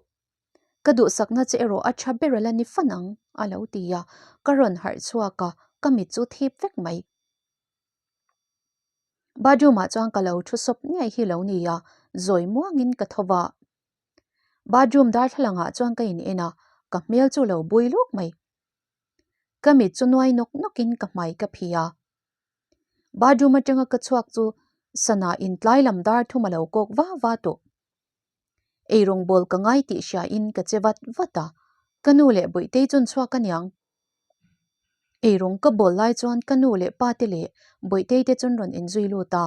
Ka duhsakna che erawh a tha ber a la ni fan ang, a lo ti a. Ka rawn harh chhuak a, ka mit chu thip vek mai. Bathroom ah chuan ka lo thu sawp ngei hi lo ni a, zawi muangin ka tho va. Bathroom darthlalang ah chuan ka in en a, ka hmel chu lo bui luk mai. Ka mit chu nuai nawk nawk in ka hmai ka phi a. Bathroom atanga ka chhuak chu sana in tlai lam dar thum a lo kawk va va tawh. Eirawng bawl ka ngai tih hria in ka che vat vat a, ka nu leh Bawihtei chun chhuak aniang. Eirawng ka bawl lai chuan ka nu leh pa te leh Bawihtei te chun rawn inzui lut a.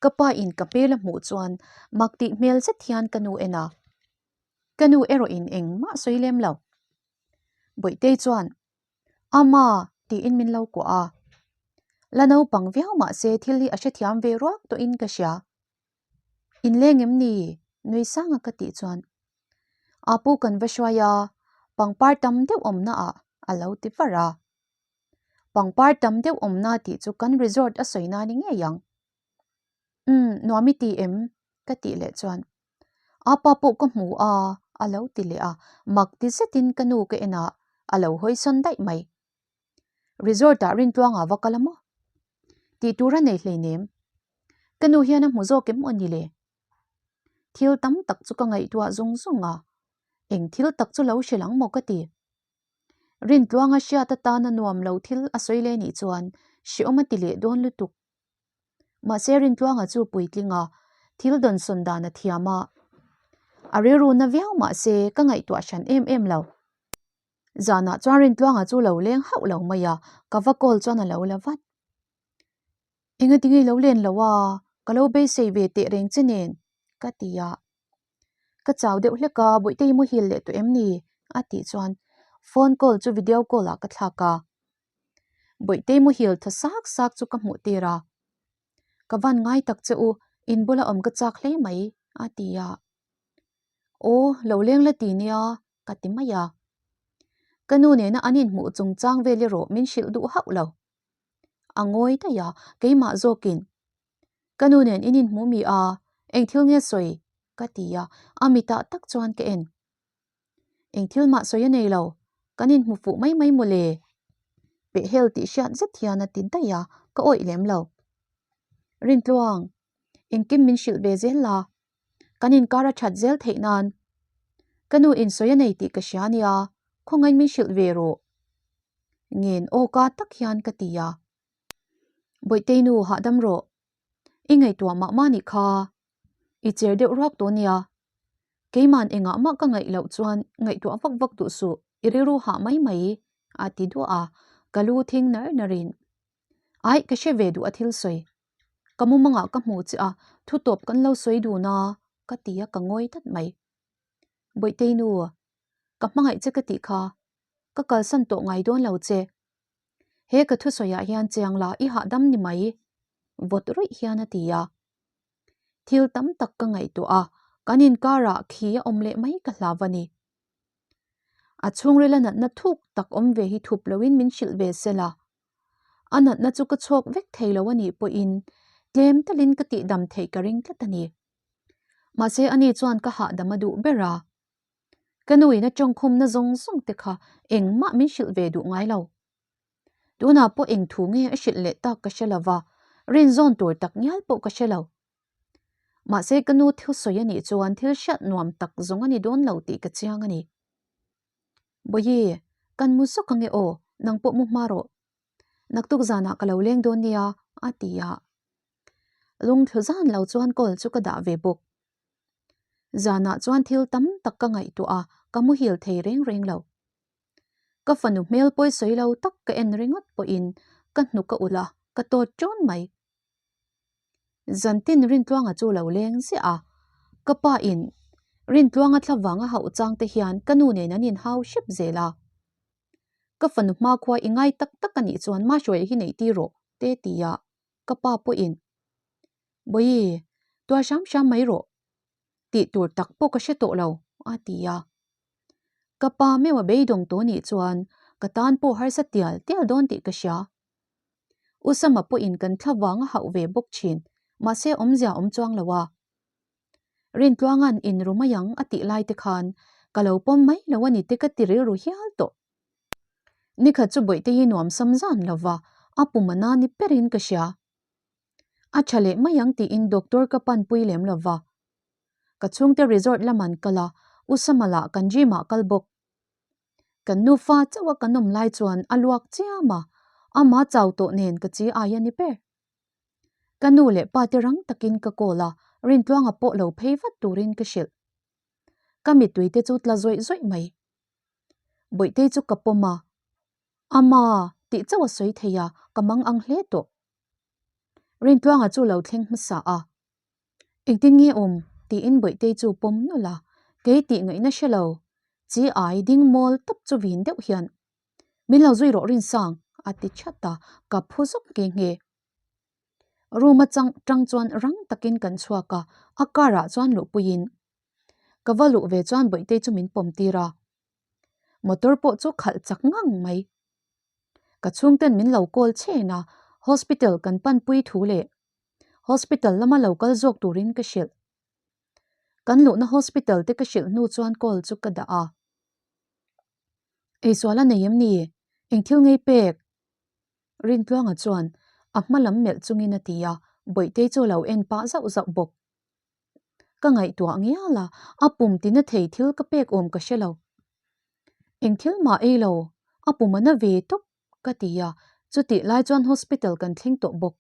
Ka pa in ka hmel a hmuh chuan mak tih hmel zet hian ka nu en a. Ka nu erawh in engmah sawi lem lo. Bawihtei chuan, Ama! tiin min lo kuah a. La naupang viau mah se thil hi a hrethiam ve ruak tawhin ka hria. Inleng em ni? Nui sanga ka tih chuan, Apu kan va hruai a, pangpar tam deuh awmna ah a lo ti var a. Pangpar tam deuh awmna tih chu kan resort a sawi na ni ngei ang. Umm, nuam i ti em? ka tih leh chuan, Apa pawh ka hmu a, a lo ti leh a, mak ti zetin ka nu ka en a, a lo hawi sawn daih mai. Resort ah Rintluanga va kal a maw? Tih tur a nei hleinem. Ka nu hian a hmu zawk em aw ni le? Thil tam tak chu ka ngaihtuah zung zung a, eng thil tak chu lo hrilh ang maw ka ti. Rintluanga hriat atana nuam lo thil a sawi leh nih chuan hreawm a ti leh dawn lutuk. Mahse Rintluanga chu puitling a, thil dawnsawn dan a thiam a. A rilru na viau mahse ka ngaihtuah hran em em lo. Zanah chuan Rintluanga chu lo leng hauh lo mai a, ka va call chuan a lo la vat. Engatinge i lo len lo a, ka lo beisei ve teh reng che nen, ka ti a. Ka chau deuh hlek a, Bawihtei muhil leh tawh em ni? a tih chuan phone call chu video call ah ka thlak a. Bawihtei muhil tha sak sak chu ka hmuh tir a. Ka van ngai tak che u, in bula awm ka chak hle mai, a ti a. Aw, lo leng la ti nia, ka ti mai a. Ka nu nena an inhmuh chungchang vel erawh min hrilh duh hauh lo. A ngawi daih a, keimah zawkin, Ka nu nen in inhmuh mi a, eng thil nge sawi? ka ti a, a mitah tak chuan ka en. Eng thil mah sawi a nei lo, kan inhmu fuh mai mai maw le? Pehhel tih hriat zet hian a ti daih a, ka awih lem lo. Rintluang, engkim min hrilh ve zel la, kan inkar a that zel theih nan. Ka nu in sawi a nei tih ka hria nia, khawngaih min hrilh ve rawh. Ngen awka tak hian ka ti a. Bawihtei nu hahdam rawh, i ngaihtuah mah mah nih kha, i cher deuh ruak tawh nia. Keiman engah mah ka ngaih loh chuan ngaihtuah vak vak duh suh, i rilru hah mai mai, a ti duah a, ka lu thing nar nar in. Aih, ka hre ve duh a thil sawi. Ka mumangah ka hmu che a, thu tawp kan lo sawi dun a, ka ti a ka ngawi tlat mai. Bawihtei nu, ka hmangaih che ka tih kha, ka kalsan tawh ngai dawn lo che. He ka thusawiah hian chiang la i hahdam ni mai, vawt ruih hian a ti a. Thil tam tak ka ngaihtuah a, kan inkarah khi a awm leh mai ka hlau a ni. A chhungrila natna thuk tak awm ve hi thup loin min hrilh ve se la. A natna chu ka chhawk vek thei lo a nih pawhin tlem talin ka tihdam theih ka ring tlat a ni. Mahse ani chuan ka hahdam a duh ber a. Ka nuin a tawngkhumna zawng zawng te kha engmah min hrilh ve duh ngai lo. Tunah pawh eng thu nge a hrilh leh tak ka hre lo va, rinzawn tur tak ngial pawh ka hre lo. Mahse ka nu thil sawi a nih chuan thil hriat nuam tak zawng a ni dawn lo tih ka chiang a ni. Bawihi, kan mu zawk ange aw, nang pawh mu hma rawh. Naktuk zanah ka lo leng dawn nia, a ti a. Lungthlu zan lo chuan call chu ka dah ve bawk. Zanah chuan thil tam tak ka ngaihtuah a, ka muhil thei reng reng lo. Ka fanu hmel pawi sawi lo tak ka en ringawt pawhin ka hnuk a ulh a, ka tawt ṭawn mai. Zantin Rintluanga chu lo leng ziah a, ka pa in Rintluanga thla vanga hauh chang te hian ka nu nen an inhau hrep zel a. Ka fanu hmakhua i ngai tak tak a nih chuan Mahruaia hi neih tir rawh te ti a, ka pa pawhin Bawihi, tuar hram hram mai rawh tih tur tak pawh ka hre tawh lo a ti a. Ka pa meuh a beidawng tawh nih chuan ka tan pawh harsa tial tial dawn tih ka hria. U Sama pawhin kan thla vang a hauh ve bawk thin, mahse awmzia awm chuang lo a. Rintluanga'n in ru mai ang a tih lai te khan ka lo pawm mai lo a ni te ka ti rilru hial tawh. Nikhat chu bawihte hi nuam sam zan lo va, a pum a na ni perin ka hria. A tha leh mai ang tiin doctor ka panpui lem lo va. Ka chhungte resort lam an kal a, U Sama lah kan gym ah kal bawk. Kan nufa chauh a kan awm lai chuan a luak chiam a, ama chau tawh nen ka chi ai a ni ber. Ka nu leh pa te rang takin ka call a, Rintluanga pawh lo phei vat turin ka hrilh. Ka mittui te chu tla zawih zawih mai. Bawihtei chu ka pawm a, Ama tih chauh a sawi thei a, ka mang ang hle tawh. Rintluanga chu lo thleng hmasa a, Engtin nge awm? tiin Bawihtei chu pawm nawlh a, kei tih ngaihna hre lo, chi ai ding mawl tawp chu vin deuh hian, Min lo zui rawh Rinsang, a ti chat a, ka phu zawk nghe nghe. Room a chang tang chuan rang takin kan chhuak a, a car ah chuan luhpuiin ka va luh ve chuan Bawihtei chu min pawm tir a, motor pawh chu khalh chak ngang mai. Ka chhungten min lo call chhen a, hospital kan panpui thu leh Hospital lama lo kal zawk turin ka hrilh. Kan luhna hospital te ka hrilh hnu chuan call chu ka dah a. Eisual a nei em ni? Eng thil ngei pek? Rintluanga chuan a hma lam melh chungin a ti a, Bawihtei chu a lo en pah zauh zauh bawk. Ka ngaihtuah ngial a, a pum tina thei thil ka pek awm ka hre lo. Eng thil mah ei lo, a pum a na ve tawp. Ka ti a, chutih lai chuan hospital kan thleng tawh bawk.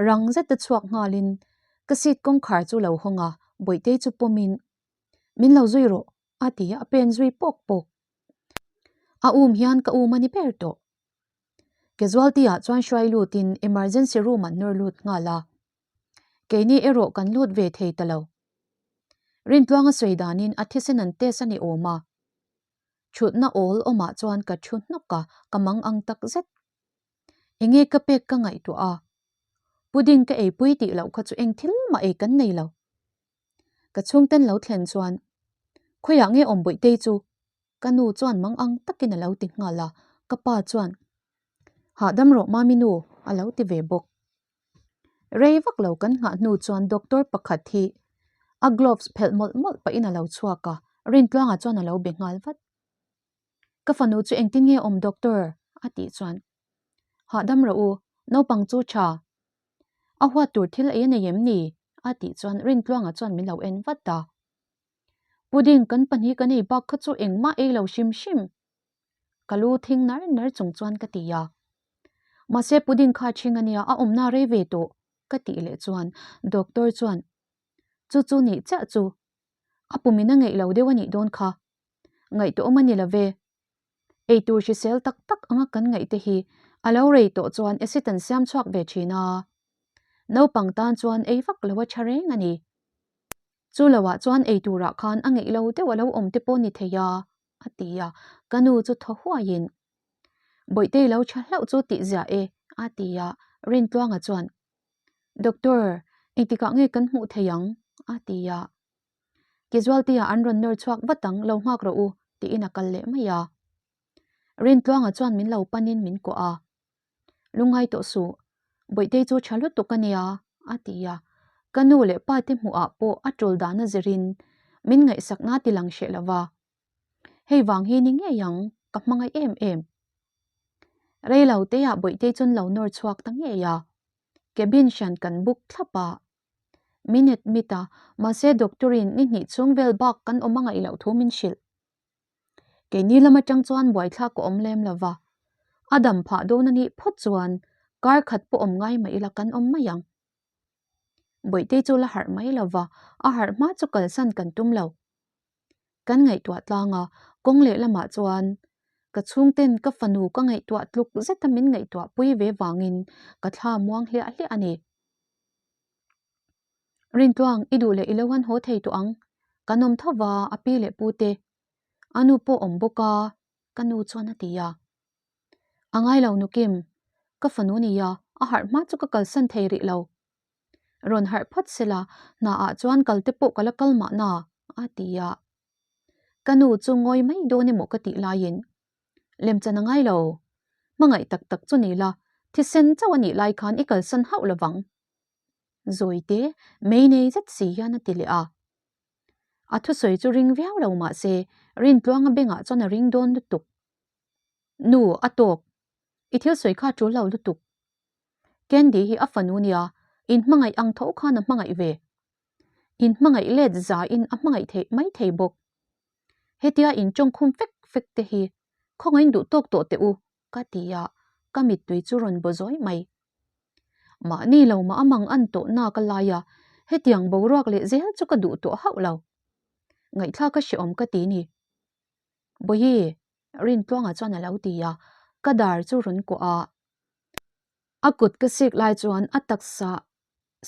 Rang zeta chhuak nghalin ka seat kawngkhar chu lo hawng a, Bawihtei chu pawmin, Min lo zui rawh, a ti a, a pen zui pawk pawk. A um hian ka um a ni ber tawh. Casualty ah chuan hruai lutin emergency room an nawr lut nghal a. Keini erawh kan lut ve thei ta lo. Rintluanga sawi danin a thisen an test a ni awm a. Thutna awl awmah chuan ka thu hnawk a, ka mang ang tak zet. Enge ka pek ka ngaihtuah a, pudding ka eipui tih loh kha chu eng thil mah ei kan nei lo. Ka chhungten lo thlen chuan, Khawiah nge awm Bawihtei chu? Ka nu chuan mang ang takin a lo ti nghal a, ka pa chuan, Hahdam rawh Mami nu a lo ti ve bawk. Rei vak lo kan nghah hnu chuan doctor pakhat hi a gloves phelh mawlh mawlh pahin a lo chhuak a, Rintluanga chuan a lo be nghal vat. Ka fanu chu engtin nge awm doctor? a tih chuan Hahdam rawh u, naupang chu tha. A huat tur thil ei a nei em ni? a tih chuan Rintluanga chuan min lo en vat a. Pudding kan pahnih kan ei bak kha chu engmah ei lo hrim hrim. Ka lu thing nar nar chung chuan ka ti a. Mahse pudding kha ṭhing a nia, a awmna rei ve tawh ka tih leh chuan doctor chuan chu chu nih chiah chu a pumin a ngeih lo deuh a nih dawn kha. Ngaihtuahawm a ni lo ve. Eitur hrisel tak tak anga kan ngaih te hi a lo rei tawh chuan acid an siam chhuak ve thin a. Naupang tan chuan ei vak lo a tha reng a ni. Chu loah chuan ei turah khan a ngeih lo deuh a lo awm te pawh ni thei a, a ti a, ka nu chu thaw huaiin, Bawihtei lo tha hlauh chu tih ziah e, a ti a, Rintluanga chuan, Doctor, engtikah nge kan hmuh thei ang? a ti a. Casualty-ah an rawn nawr chhuak vat ang, lo nghak rawh u, tiin a kal leh mai a. Rintluanga chuan min lo panin min kuah a. Lungngai tawh suh, Bawihtei chu tha lutuk a nia, a ti a. Ka nu leh pa te hmuhah pawh a tul dana zirin min ngaihsakna ti lang hreh lo va. Hei vang hi ni ngei ang, ka hmangaih em em. Rei lo teah Bawihtei chuan lo nawr chhuak ta ngei a. Cabin hran kan book thlap a. Min admit a, mahse doctor-in ni hnih chhung vel bak kan awm a ngaih loh thu min hrilh. Keini lam atang chuan buaithlak ka awm lem lo va, a dam phah dawn a nih phawt chuan kar khat pawh awm ngai mah ila kan awm mai ang. Bawihtei chu la harh mai lo va, a harh hma chu kalsan kan tum lo. Kan ngaihtuah tlang a, kawng leh lamah chuan ka chhungten ka fanu ka ngaihtuah tluk zeta min ngaihtuah pui ve vangin ka thla muang hliah hliah a ni. Rintluang, i duh leh i lo han haw thei tawh ang. Kan awm tho va, a pi leh pu te. A nu pawh awm bawk a, ka nu chuan a ti a. A ngai lo Nukim, ka fanu nia, a harh hma chu ka kalsan thei rih lo. Rawn harh phawt sela, hna ah chuan kal te pawh ka la kal mahna, a ti a. Ka nu chu ngawi mai dawn emaw ka tih laiin, Lemchan a ngai lo. Hmangaih tak tak chu ni la, thisen chauh a nih lai khan i kalsan hauh lovang. Zawite, mei nei zet si hian a ti leh a. A thusawi chu ring viau lo mah se, Rintluanga bengah chuan a ring dawn lutuk. Nu, a tawk. I thil sawi kha tul lo lutuk. Candy hi a fanu nia, in hmangaih ang tho khan a hmangaih ve. In hmangaih let zain a hmangaih theih mai thei bawk. Hetia in tawngkhum fek fek te hi khawngain duh tawk tawh teh u, ka ti a, ka mittui chu rawn baw zawi mai. Mahni lo mah a mang an tawh nak a lai a, hetiang boruak leh zel chu ka duh tawh hauh lo. Ngaihthlak a hrehawm ka ti ni. Bawihi, Rintluanga chuan a lo ti a, ka dar chu rawn kuah a. A kut ka sik lai chuan a taksa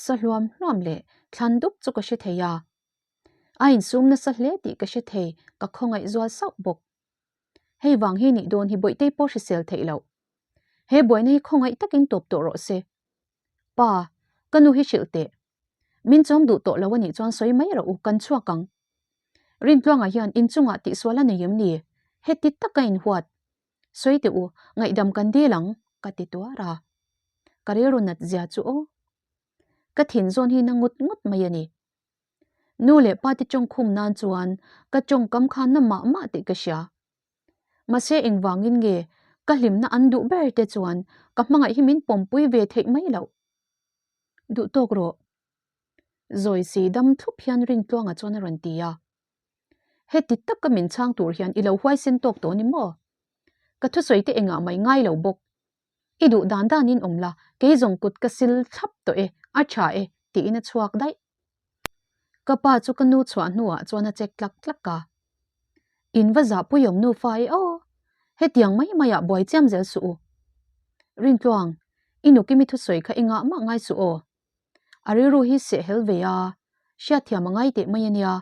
sa hluam hluam leh thlan dup chu ka hre thei a. A insum nasa hle tih ka hre thei, ka khawngaih zual sauh bawk. Hei vang hi nih dawn hi Bawihtei pawh hrisel theih loh. He buaina hi khawngaih takin tawp tawh rawh se. Pa, ka nu hi hrilh teh. Min chawm duh tawh lo a nih chuan sawi mai rawh u, kan chhuak ang. Rintluangah hian inchungah tihsual a nei em ni? Heti taka inhuat. Sawi teh u, ngaihdam kan dil ang, ka ti tuar a. Ka rilru nat zia chu aw. Ka thin zawn hi na ngut ngut mai a ni. Nu leh pa te tawngkhum nan chuan ka tawngkam kha na mah mah tih ka hria. Mahse engvangin nge ka hlimna an duh ber te chuan ka hmangaih hi min pawmpui ve theih mai loh. Duh tawk rawh. Zawi si dam thlup hian Rintluanga chuan a rawn ti a. Heti taka min chhang tur hian i lo huaisen tawk tawh ni maw? Ka thusawi te engah mai ngai lo bawk. I duh dan danin awm la, kei zawng kut ka sil thlap tawh e, a tha e, tiin a chhuak daih. Ka pa chu ka nu chhuah hnuah chuan a chek tlak tlak a. In va zahpuiawm nufa e aw, hetiang mai maiah buai chiam zel suh u. Rintluang, i nukimi thusawi kha i ngah mah ngai suh aw. A rilru hi sehhel ve a, hriatthiam a ngai teh mai a nia.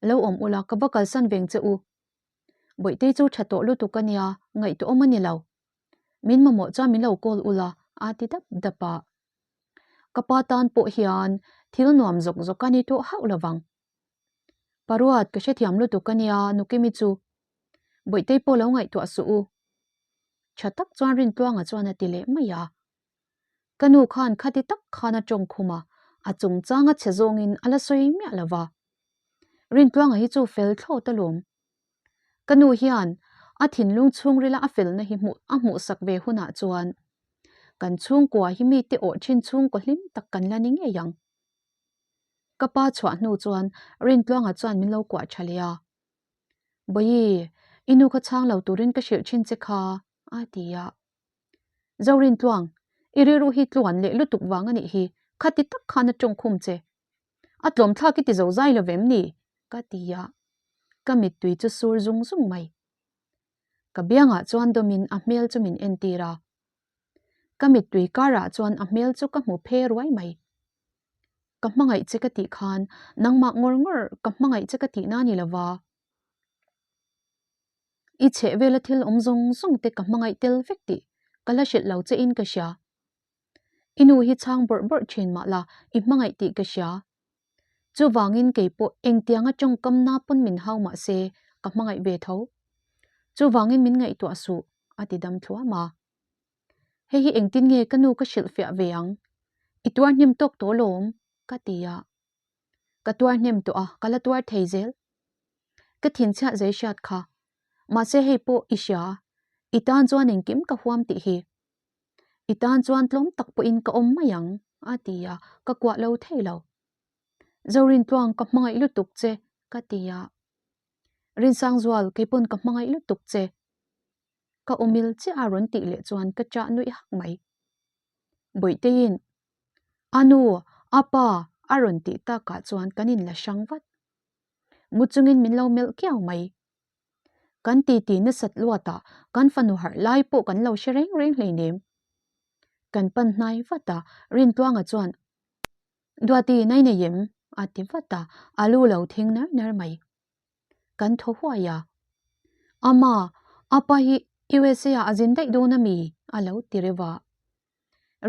Lo awm ula, ka va kalsan veng che u. Bawihtei chu tha tawh lutuk a nia, ngaihtuahawm a ni lo. Min mamawh chuan min lo call ula, a ti dap dap a. Ka pa tan pawh hian thil nuam zawk zawk a ni tawh hauh lo vang. Paruat, ka hrethiam lutuk a nia, Nukimi chu. Bawihtei pawh lo ngaihtuah suh u. Tha tak chuan Rintluanga chuan a ti leh mai a. Ka nu khan khati tak khan a tawng khum a, a chungchang a chhe zawngin a la sawi miah lo va. Rintluanga hi chu fel thlawt alawm. Ka nu hian a thinlung chhungrila a felna hi hmuh a hmuhsak ve hunah chuan kan chhungkua hi mite awh thin chhungkaw hlim tak kan la ni ngei ang. Ka pa chhuah hnu chuan Rintluanga chuan min lo kuah tha leh a. Bawihi, i nu kha chhang lo turin ka hrilh thin che kha, a ti a. Zorintluang, i rilru hi tluan leh lutuk vang a nih hi, khati tak khan a tawngkhum che. A tlawmthlak i ti zo zai lo vem ni? ka ti a, ka mittui chu sur zung zung mai. Ka biangah chuan dawmin a hmel chu min entir a. Ka mittui karah chuan a hmel chu ka hmu phe ruai mai. Ka hmangaih che ka tih khan nangmah ngawr ngawr ka hmangaih che ka tihna a ni lo va. I chheh vela thil awm zawng zawng te ka hmangaih tel vek tih ka la hrilh lo che in ka hria. I nu hi chhang bawrh bawrh thin mah la i hmangaih tih ka hria. Chuvangin kei pawh engtianga tawngkam na pawn min hau mah se ka hmangaih ve tho. Chuvangin min ngaihtuah suh a ti dam thluam a. Hei hi engtin nge ka nu ka hrilh fiah ve ang? I tuar hnem tawk tawh lawm, ka ti a. Ka tuar hnem tawh a, ka la tuar thei zel. Ka thinchhiah zei hriat kha. Mahse hei pawh i hria, i tan chuan engkim ka huam tih hi. I tan chuan tlawm tak pawhin ka awm mai ang, a ti a, ka kuah lo thei lo. Zorintluang ka hmangaih lutuk che, ka ti a. Rinsangzual, kei pawn ka hmangaih lutuk che. Ka awmil chiah a rawn tih leh chuan ka chah nuih hak mai. Bawihteiin, A nu, a pa a rawn tih takah chuan kan inla hrang vat. Mu chungin min lo melh kiau mai. Kan titi nasat luatah kan fanu harh lai pawh kan lo hre reng reng hleinem. Kan pan hnai vat a, Rintluanga chuan, Duati, nai nei em? a ti vat a, a lu lo thing nar nar mai. Kan thaw huai a. Ama, apa hi USA ah a zin daih dawn a mi? a lo ti reuh a.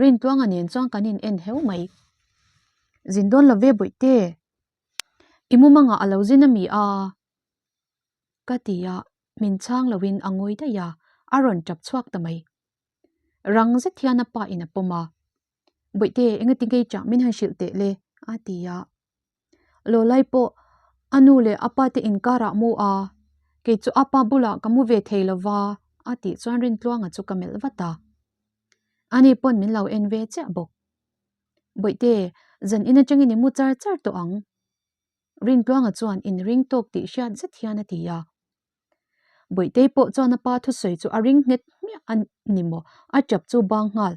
Rintluanga nen chuan kan in en heu mai. Zin dawn lo ve bawihte. I mumangah a lo zin a mi a? Ka ti a, min chhang loin a ngawi daih a, a rawn tap chhuak ta mai. Rang zet hian a pa in a pawm a. Bawihte, engati ngei chah min han hrilh teh le? a ti a. Lawlai pawh a nu leh a pa te inkarah mu a, kei chu a pa bulah ka mu ve thei lo va a tih chuan Rintluanga chu ka melh vat a. Ani pawn min lo en ve chiah bawk. Bawihte, zan in atangin i mu char char tawh ang. Rintluanga chuan inring tawk tih hriat zet hian a ti a. Bawihtei pawh chuan a pa thusawi chu a ring nghet hmiah a ni maw, a tap chu bang nghal.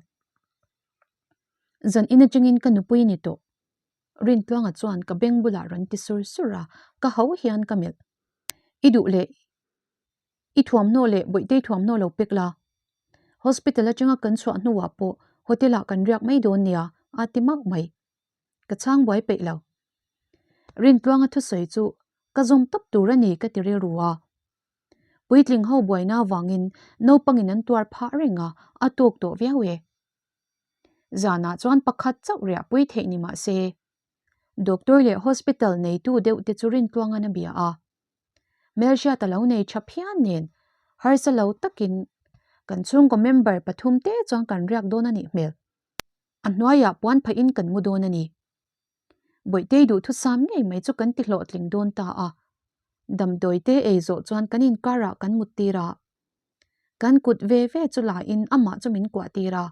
Zan in atangin ka nupui ni tawh. Rintluanga chuan ka beng bulah rawn ti sur sur a, ka ho hian ka melh. I duh leh i thuamhnaw leh Bawihtei thuamhnaw lo pek la. Hospital atanga kan chhuah hnuah pawh hotel ah kan riak mai dawn nia a ti mauh mai. Ka chhang buai peih lo. Rintluanga thusawi chu ka zawm tawp tur a ni ka ti rilru a. Puitling ho buaina avangin naupangin an tuar phah reng a, a tawk tawh viau e. Zanah chuan pakhat chauh riahpui theih ni mah se, Doctor leh hospital neitu deuh te chu Rintluangan a bia a. Hmelhriat a lo nei tha phian nen harsa lo takin kan chhungkaw member pathum te chuan kan riak dawn a nih hmel. A hnuaiah puan phahin kan mu dawn a ni. Bawihtei duhthusam ngei mai chu kan ti hlawhtling dawn ta a. Damdawi te ei zawh chuan kan inkarah kan mut tir a. Kan kut ve ve chu lain amah chu min kuah tir a.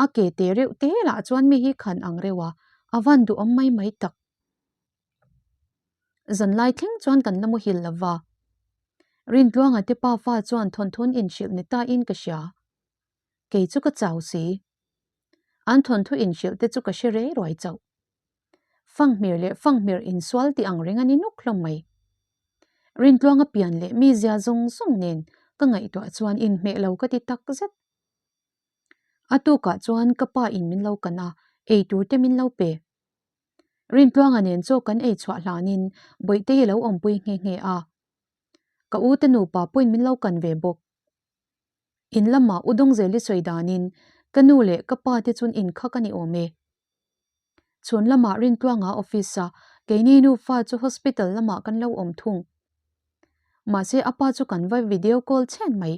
A ke te reuh te lah chuan mi hi khan ang reuh a, a van duhawm mai mai tak. Zanlai thleng chuan kan la muhil lo va. Rintluanga te pafa chuan thawnthawn inhrilh ni ta in ka hria. Kei chu ka chau si. An thawnthu inhrilh te chu ka hre rei ruai chauh. Fanghmir leh fanghmir insual tih ang reng a ni nuk hlawm mai. Rintluanga pian leh mizia zawng zawng nen ka ngaihtuah chuan inhmeh lo ka ti tak zet. A tukah chuan ka pa in min lo kan a, ei tur te min lo pe. Rintluanga nen chaw kan ei chhuah hlanin Bawihtei a lo awmpui nghe nghe a. Ka u te nupa pawhin min lo kan ve bawk. In lamah U Dawngzeli sawi danin ka nu leh ka pa te chun inkhak a ni awm e. Chhun lamah Rintluanga office a keini nufa chu hospital lamah kan lo awm thung. Mahse a pa chu kan va video call chhen mai.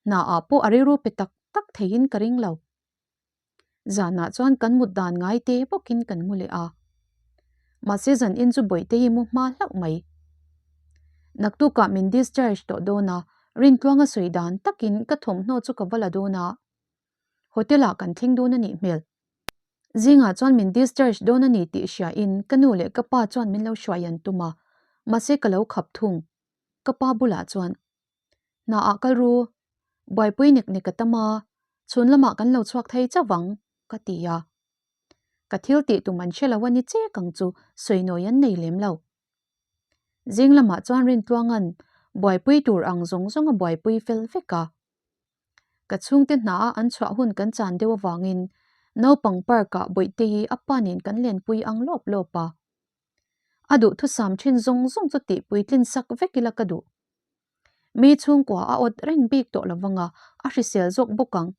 Hna ah pawh a rilru pe tak tak theiin ka ring lo. Zanah chuan kan mut dan ngai te bawkin kan mu leh a. Mahse zan in chu Bawihte hi mu hma hlauh mai. Naktukah min discharge tawh dawn a, Rintluanga sawi dan takin ka thawmhnaw chu ka va la dawn a. Hotel ah kan thleng dawn a nih hmel. Zingah chuan min discharge dawn a ni tih hria in ka nu leh ka pa chuan min lo hruai an tum a, mahse ka lo khap thung. Ka pa bulah chuan Hna ah kal ru, buaipui nek nek a tam a, chhun lamah kan lo chhuak thei chauh vang, ka ti a. Ka thil tih tum an hre lo a ni chek ang chu sawinawi an nei lem lo. Zing lamah chuan Rintluanga'n buaipui tur ang zawng zawng a buaipui fel vek a. Ka chhungte hna a an chhuah hun kan chan deuh avangin. Naupang park-ah Bawihtei a pa nen kan lenpui ang lawp lawp a. A duhthusam thin zawng zawng chu tihpui tlin sak vek ila ka duh. Mi chhungkua a awt reng bik tawh lo vang a, a hrisel zawk bawk ang.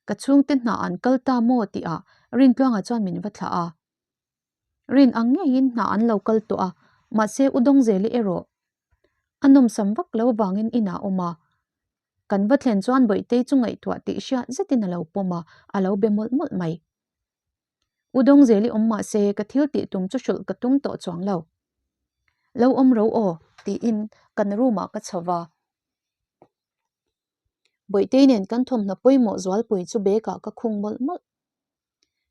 Ka chhungte hna an kal ta maw tihah Rintluanga chuan min va thlah a. Rin ang ngeiin hna an lo kal tawh a, mahse U Dawngzeli erawh a nawmsam vak lo vangin inah a awm a. Kan va thlen chuan Bawihtei chu ngaihtuah tih hriat zetin a lo pawm a, a lo be mawlh mawlh mai. U Dawngzeli awm mahse ka thil tih tum chu hrulh ka tum tawh chuang lo. Lo awm ro aw tiin kan room ah ka chho va. Bawihtei nen kan thawmhnaw pawimawh zualpui chu bag ah ka khung mawlh mawlh.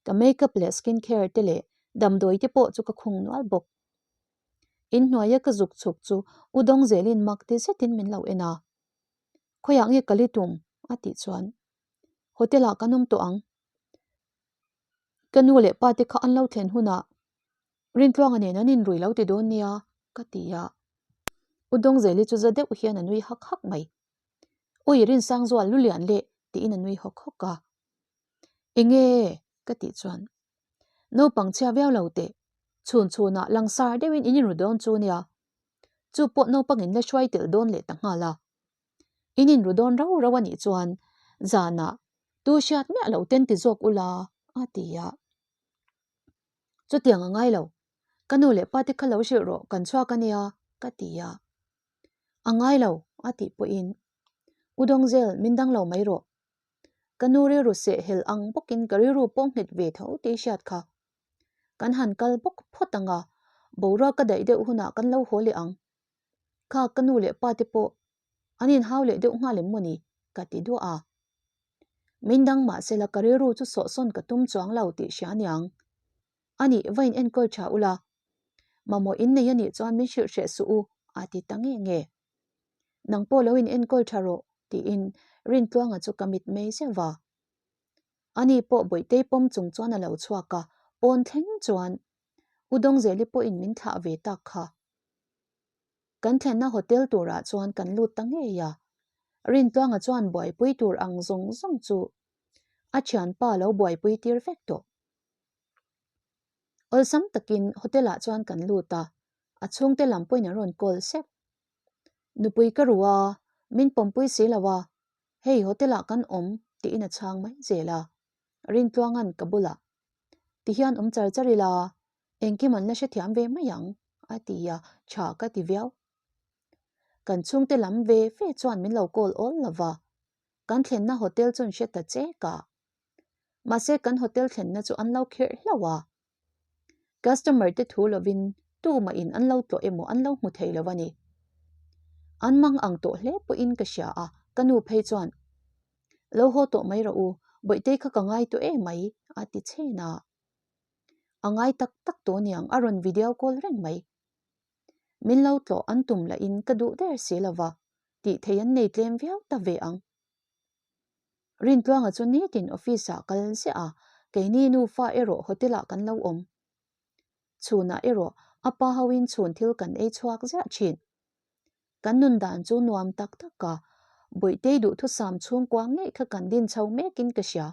Ka makeup leh skin care te leh damdawi te pawh chu ka khung nual bawk. Inhnuaia ka zuk chhuk chu U Dawngzelin mak ti zetin min lo en a. Khawiah nge ka li tum? a tih chuan Hotel ah kan awm tawh ang. Ka nu leh pa te kha an lo thlen hunah Rintluanga nen an inrui lo ti dawn nia ka ti a. U Dawngzeli chu za deuh hian a nui hak hak mai. Ui Rinsangzual lu lian leh tiin a nui hawk hawk a. Enge? ka tih chuan naupang chhia viau lo teh chhun chhunah langsar deuhin in inru dawn chu nia. Chu pawh naupang in la hruai tel dawn leh ta nghal a. In inru dawn rau rau a nih chuan zanah tu hriat miah lo ten ti zawk ula a ti a. Chutiang a ngai lo, ka nu leh pa te kha lo hrilh rawh kan chhuak a nia ka ti a. A ngai lo a tih pawhin U Dawngzel min dang lo mai rawh. Ka nu rilru seh hel ang bawkin ka rilru pawh nghet ve tho tih hriat kha. Kan han kal bawk phawt ang a, boruak ka daih deuh hunah kan lo haw leh ang. Kha ka nu leh pa te pawh an inhau leh deuh nghal em mawni ka ti duah a. Min dang mahsela ka rilru chu sawhsawn ka tum chuang lo tih hria aniang. Ani va in enkawl tha ula, mamawh in nei anih chuan min hrilh hreh suh u a ti ta nge nge. Nang pawh lo in enkawl tha rawh tiin Rintluanga chu ka mit mei zeuh va. Ani pawh Bawihtei pawm chung chuan a lo chhuak a, pawn thleng chuan U Dawngzeli pawhin min thlah ve tak kha. Kan thlenna hotel turah chuan kan lut ta ngei a, Rintluanga chuan buaipui tur ang zawng zawng chu a thianpa lo buaipui tir vek tawh. Awlsam takin hotel ah chuan kan lut a, a chhungte lam pawhin an rawn call sep. Nupui ka ru a, min pawmpui si lo a, hei hotel ah kan awm tiin a chhang mai zel a, Rintluanga'n ka bulah tihian awm char char ila engkim an la hrethiam ve mai ang a ti a, tha ka ti viau. Kan chhungte lam ve ve chuan min lo call awl lo va, kan thlenna hotel chu an hre ta chek a. Mahse kan hotel thlenna chu an lo khirh hlauh a. Customer te thu lovin tumah in an lo tlawh emaw an lo hmu thei lo a ni. An mang ang tawh hle pawhin ka hria a, ka nu phei chuan, Lo haw tawh mai rawh u, Bawihtei kha ka ngai tawh em mai, a ti chhen a. A ngai tak tak tawh niang a rawn video call reng mai. Min lo tlawh an tum lahin ka duh der si lo va, tih thei an nei tlem viau ta ve ang. Rintluanga chu nitin office ah kal ziah a, keini nufa erawh hotel ah kan lo awm. Chhunah erawh a pa hoin chhun thil kan ei chhuak ziah thin. Kan nun dan chu nuam tak tak a, Bawihtei duhthusam chhungkua ngei kha kan din chho mekin ka hria.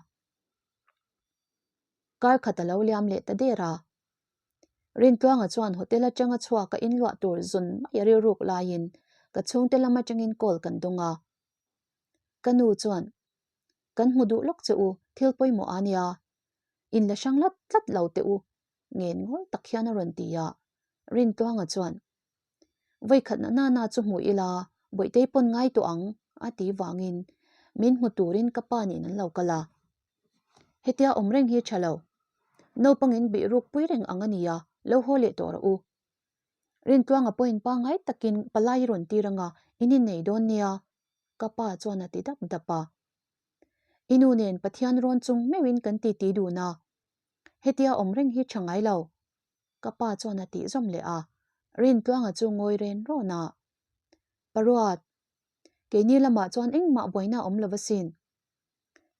Kar khat a lo liam leh ta der a. Rintluanga chuan hotel atanga chhuak a inluah tur zun mai a rilruk laiin ka chhungte lam atangin call kan dawng a. Ka nu chuan, Kan hmu duh lawk che u, thil pawimawh a nia. In la hrang lat tlat lo teh u, ngen ngawl tak hian a rawn ti a. Rintluanga chuan, Vawikhatna nana chu hmu ila, Bawihtei pawn ngai tawh ang, a ti vangin min hmu turin ka pa nen an lo kal a. Hetia awm reng hi tha lo. Naupangin bih ruk pui reng ang a nia, lo haw leh tawh rawh u. Rintluanga pawhin pangngai takin palai i rawn tir anga in innei dawn nia, ka pa chuan a ti dap dap a. I nu nen Pathian rawn chung meuhin kan titi dun a, hetia awm reng hi tha ngai lo, ka pa chuan a tih zawm leh a, Rintluanga chu ngawi ren rawn a. Paruat, keini lamah chuan engmah buaina a awm lo asin.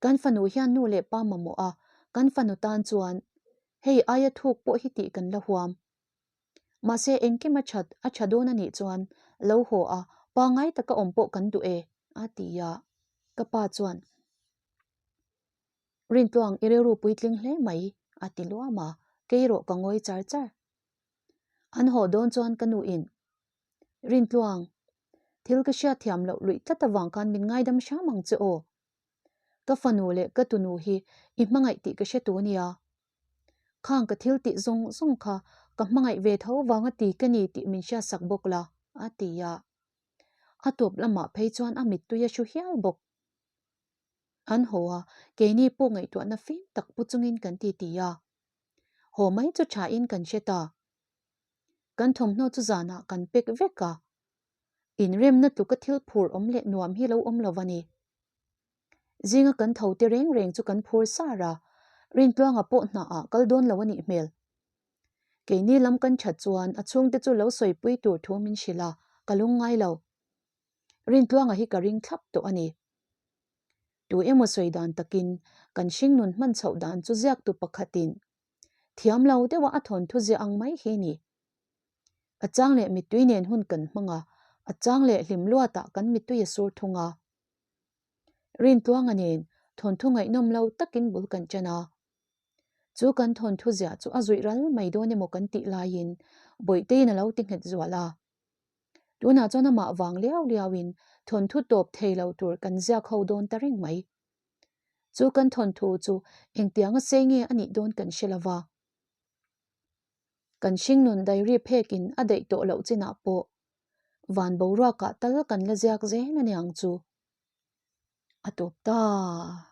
Kan fanu hian nu leh pa mamawh a, kan fanu tan chuan hei aia thuk pawh hi tih kan la huam. Mahse engkim a that a tha dawn a nih chuan lo haw a, pangngai taka awm pawh kan duh e, a ti a. Ka pa chuan. Rintluang i rilru puitling hle mai, a ti luam a, kei erawh ka ngawi char char. An haw dawn chuan ka nuin, Rintluang, thil ka hriat thiam loh luih tlat avang khan min ngaidam hram ang che aw. Ka fanu leh ka tunu hi i hmangaih tih ka hre tu nia. Khang ka thil tih zawng zawng kha ka hmangaih ve tho vanga ti ka ni tih min hriatsak bawk la, a ti a. A tawp lamah phei chuan a mittui a hru hial bawk. An haw a, keini pawh ngaihtuahna fim tak pu chungin kan ti ti a. Haw mai chu thain kan hre ta. Kan thawmhnaw chu zanah kan pek vek a. Inremna tluka thil phur awm leh nuam hi lo awm lo va ni. Zinga kan tho te reng reng chu kan phur sar a, Rintluanga pawh hnaah kal dawn lo a nih hmel. Keini lam kan that chuan a chhungte chu lo sawipui tur thu min hrilh a, ka lungngai lo. Rintluanga hi ka ring thlap tawh a ni. Tu emaw sawi dan takin kan hringnun hman chhoh dan chu ziaktu pakhatin thiam lo deuha a thawnthu ziah ang mai hi ni. A chang leh mittui nen hun kan hmang a, a chang leh hlim luatah kan mittui a sur thung a. Rintluanga nen thawnthu ngaihnawm lo takin bul kan ṭan a. Chu kan thawnthu ziah chu a zuih ral mai dawn emaw kan tih laiin Bawihteiin a lo ti nghet zual a. Tunah chuan amah vang liau liauin thawnthu tawp thei lo tur kan ziak ho dawn ta reng mai. Chu kan thawnthu chu engtianga sei nge a nih dawn kan hre lo va. Kan hringnun diary phekin a daih tawh loh chinah pawh van boruakah tal kan la ziak zel a niang chu. A tawp ta.